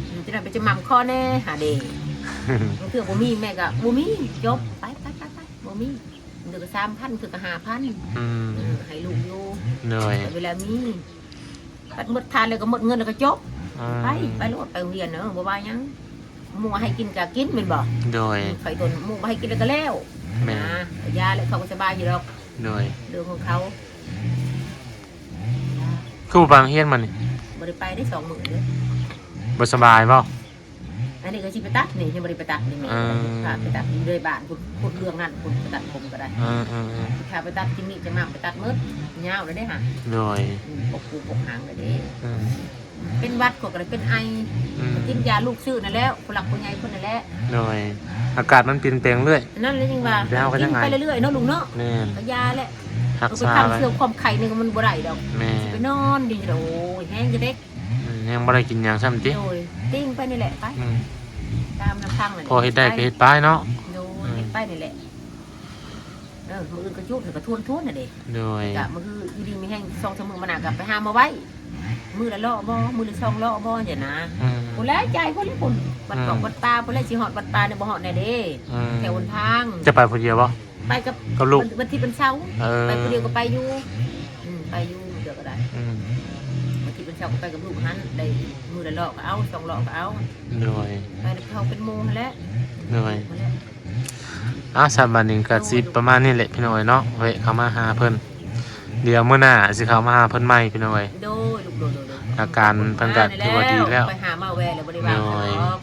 ເອີ ຈະໄດ້ໄປຈະໝ່ຳຂໍແດ່ ຫາເດ້ ບາງເທື່ອບໍ່ມີ ແມ່ກໍບໍ່ມີ ຈົບ ໄປໆໆໆ ບໍ່ມີ ເທື່ອກໍສາມພັນ ເທື່ອກໍຫ້າພັນ ອືມ ເອີ ໃຫ້ລູກຢູ່ ໂດຍ ແຕ່ເວລາມີ ບັດໝົດທານແລ້ວກໍໝົດເງິນແລ້ວກໍຈົບ ອືມ ໄປ ໄປໂລດ ໄປໂຮງຮຽນເນາະ ບໍ່ວ່າຫຍັງ ໝູ່ໃຫ້ກິນກໍກິນແມ່ນບໍ່ ໂດຍ ໄປຕົນໝູ່ບໍ່ໃຫ້ກິນແລ້ວກໍແລ້ວ ແມ່ນ ນະ ກໍຢ່າແຫຼະ ເຂົາກໍສະບາຍຢູ່ດອກ ໂດຍ ເລື່ອງຂອງເຂົາ ຄືບໍ່ໄປໂຮງຮຽນມື້ນີ້ ບໍ່ໄດ້ໄປໄດ້ສອງມື້ເດ້ ບໍ່ສະບາຍບໍ່? ອັນນີ້ກໍຊິໄປຕັດນີ້ ຍັງບໍ່ໄດ້ໄປຕັດນີ້ແມ່ ເອີ ພາໄປຕັດຢູ່ໃນບ້ານພຸ້ນ ພຸ້ນເລື່ອງນັ້ນພຸ້ນ ໄປຕັດຜົມກໍໄດ້ ເອີໆໆ ຖ້າໄປຕັດກິນນີ້ຈະມາໄປຕັດໝົດ ຍາວແລ້ວເດ້ຫະ ໂດຍ ອືມ ປົກປູປົກຫາງແລ້ວເດ້ ອືມ ເປັນຫວັດກໍ ກໍເລີຍເປັນໄອ ອືມ ກິນຢາລູກຊື້ນັ້ນແຫຼະ ຜູ້ຫຼັກຜູ້ໃຫຍ່ເພິ່ນນັ້ນແຫຼະ ໂດຍ ອາກາດມັນປ່ຽນແປງເລື້ອຍ ນັ້ນແຫຼະ ຍັງວ່າ ແລ້ວເຮົາກໍຍັງໄອ ກິນໄປເລື້ອຍໆເນາະ ລຸງເນາະ ແມ່ນ ກໍຢາແຫຼະ ຮັກສາໄວ້ ເອົາໄປທາງເຊື້ອຄວາມໄຂ້ນີ້ມັນບໍ່ໄດ້ດອກ ແມ່ນ ຊິໄປນອນຢູ່ ໂອ້ຍ ແຮງຈະເດັກ ອືມ ຍັງບໍ່ໄດ້ກິນຫຍັງຊ້ຳຕິ ໂດຍ ຕິ່ງໄປນີ້ແຫຼະ ໄປ ອືມ ຕາມລຳພັງນັ້ນ ພໍເຮັດໄດ້ກໍເຮັດໄປເນາະ ໂດຍ ອືມ ເຮັດໄປນີ້ແຫຼະ ເອີ ມື້ອື່ນກໍຈຸດ ແລ້ວກໍທວນໆຫັ້ນເດ້ ໂດຍ ກະມື້ອື່ນຢູ່ດີມີແຮງ ສອງສາມມື້ມາໜ້າກໍໄປຫາມາໄວ້ ມື້ລະເລາະບໍ່ ມື້ລະສອງເລາະບໍ່ ຈັ່ງຊີ້ນະ ອືມ ພຸ້ນແຫຼະ ຈ່າຍພຸ້ນແຫຼະ ພຸ້ນ ວັດກອກ ອືມ ວັດປ່າພຸ້ນແຫຼະ ຊິຮອດວັດປ່ານີ້ບໍ່ຮອດແນ່ເດ້ ອືມ ແຖວຫົນທາງ ຈະໄປຜູ້ດຽວບໍ່? ໄປກັບ ກັບລູກ ວັນ ວັນທິດວັນເສົາ ເອີ ໄປຜູ້ດຽວກໍໄປຢູ່ ອືມ ໄປຢູ່ເທື່ອກໍໄດ້ ອືມ ວັນທິດວັນເສົາກໍໄປກັບລູກຫັ້ນ ໄດ້ມື້ລະເລາະກໍເອົາ ສອງເລາະກໍເອົາ ໂດຍ ໄປກັບເຂົາເປັນໝູ່ຫັ້ນແຫຼະ ໂດຍ ຫັ້ນແຫຼະ ອ່າ ສຳລັບບັດນີ້ກໍຊິປະມານນີ້ແຫຼະພີ່ນ້ອງເອີຍເນາະ ແວະເຂົ້າມາຫາເພິ່ນ ດຽວມື້ໜ້າຊິເຂົ້າມາຫາເພິ່ນໃໝ່ພີ່ນ້ອງເອີຍ ໂດຍ ລູກ ໂດຍໆໆ ອາການເພິ່ນກໍຖືວ່າດີແລ້ວ ໄປຫາມາແວະແລ້ວບໍ່ໄດ້ວ່າ ໂດຍ ເພິ່ນດອກ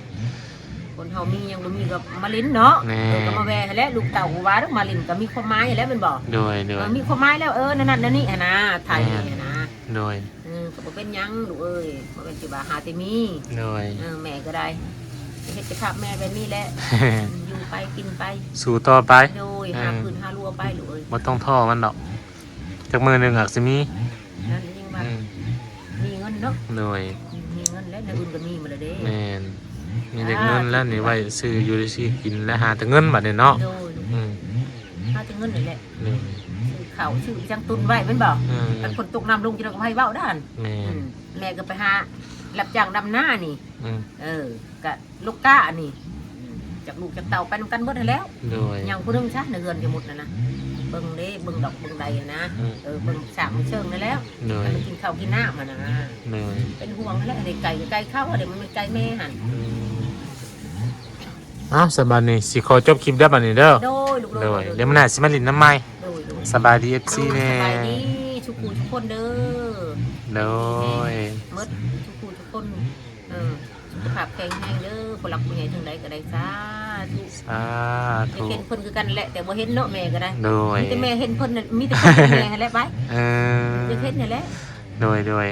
ຄົນເຮົາມີຫຍັງບໍ່ມີກໍມາຫຼິ້ນເນາະ ແມ່ນ ເອີ ກໍມາແວ່ຫັ້ນແຫຼະ ລູກເຕົ້າບໍ່ວ່າດອກ ມາຫຼິ້ນກໍມີຄວາມໝາຍຫັ້ນແຫຼະ ແມ່ນບໍ່? ໂດຍໆ ເອີ ມີຄວາມໝາຍແລ້ວ ເອີ ນັ້ນໆ ນັ້ນນີ້ຫັ້ນນະ ໄທນີ້ຫັ້ນນະ ໂດຍ ເອີ ກໍບໍ່ເປັນຫຍັງລູກເອີຍ ບໍ່ແມ່ນຊິວ່າຫາແຕ່ມີ ໂດຍ ເອີ ແມ່ກໍໄດ້ ເຮັດສະພາບແມ່ແບບນີ້ແຫຼະ ຢູ່ໄປກິນໄປ ສູ້ຕໍ່ໄປ ໂດຍ ເອີ ຫາຄືນຫາລົວໄປລູກເອີຍ ບໍ່ຕ້ອງທໍ້ມັນດອກ ຈັກມື້ໜຶ່ງອາດຊິມີ ນັ້ນຍິ່ງວ່າ ອືມ ມີເງິນເນາະ ໂດຍ ມີເງິນແລ້ວ ແນວອື່ນກໍມີໝົດແລ້ວເດ້ ແມ່ນ ມີແຕ່ເງິນແລ້ວນີ້ ໄວ້ຊື້ຢູ່ໄດ້ຊື້ກິນ ແລະຫາແຕ່ເງິນບັດນີ້ເນາະ ໂດຍ ອືມ ຫາແຕ່ເງິນນີ້ແຫຼະ ໂດຍ ຊື້ເຂົ້າຊື້ຫຍັງຕຸນໄວ້ແມ່ນບໍ່? ເອີ ຄັນຝົນຕົກນ້ຳລົງ ເຈົ້າກໍໃຜເວົ້າດານ ແມ່ນ ອືມ ແມ່ກໍໄປຫາຮັບຈ້າງດຳນານີ້ ອືມ ເອີ ກະລູກກະອັນນີ້ ອືມ ຈັກລູກຈັກເຕົ້າໄປນຳກັນເບິດຫັ້ນແຫຼ້ວ ໂດຍ ຍັງຜູ້ໜຶ່ງຊະໃນເຮືອນຈະໝົດຫັ້ນນະ ເບິ່ງເດ້ ເບິ່ງດອກເບິ່ງໃດຫັ້ນນະ ອືມ ເອີ ເບິ່ງສາກເບິ່ງເຊີງນັ້ນແຫຼ້ວ ໂດຍ ໃຫ້ມັນກິນເຂົ້າກິນນ້ຳຫັ້ນນະ ໂດຍ ເປັນຫ່ວງຫັ້ນແຫຼະ ໄດ້ໄກກໍໄກເຂົາ ໄດ້ມັນໄກແມ່ຫັ້ນ ອືມ ເອົ້າ ສະບາດນີ້ຊິຂໍຈົບຄລິບເດີບັດນີ້ເດີ ໂດຍ ລູກ ໂດຍ ໂດຍ ດຽວມື້ໜ້າຊິມາຫຼິ້ນນຳໃໝ່ ໂດຍ ໂດຍ ສະບາຍດີ ເອັຟຊີ ໂດຍ ແດ່ ສະບາຍດີທຸກຜູ້ທຸກຄົນເດີ ໂດຍ ໝົດທຸກຜູ້ທຸກຄົນ ເອີ ສຸຂະພາບແຂງແຮງເດີ ຜູ້ຫຼັກຜູ້ໃຫຍ່ທາງໃດກໍໄດ້ ສາທຸ ສາທຸ ຢາກເຫັນເພິ່ນຄືກັນແຫຼະ ແຕ່ບໍ່ເຫັນເນາະ ແມ່ກໍໄດ້ ໂດຍ ມີແຕ່ແມ່ເຫັນເພິ່ນ ມີແຕ່ເພິ່ນເຫັນແມ່ຫັ້ນແຫຼະໄປ ເອີ ຢາກເຫັນຫັ້ນແຫຼະ ໂດຍ ໂດຍ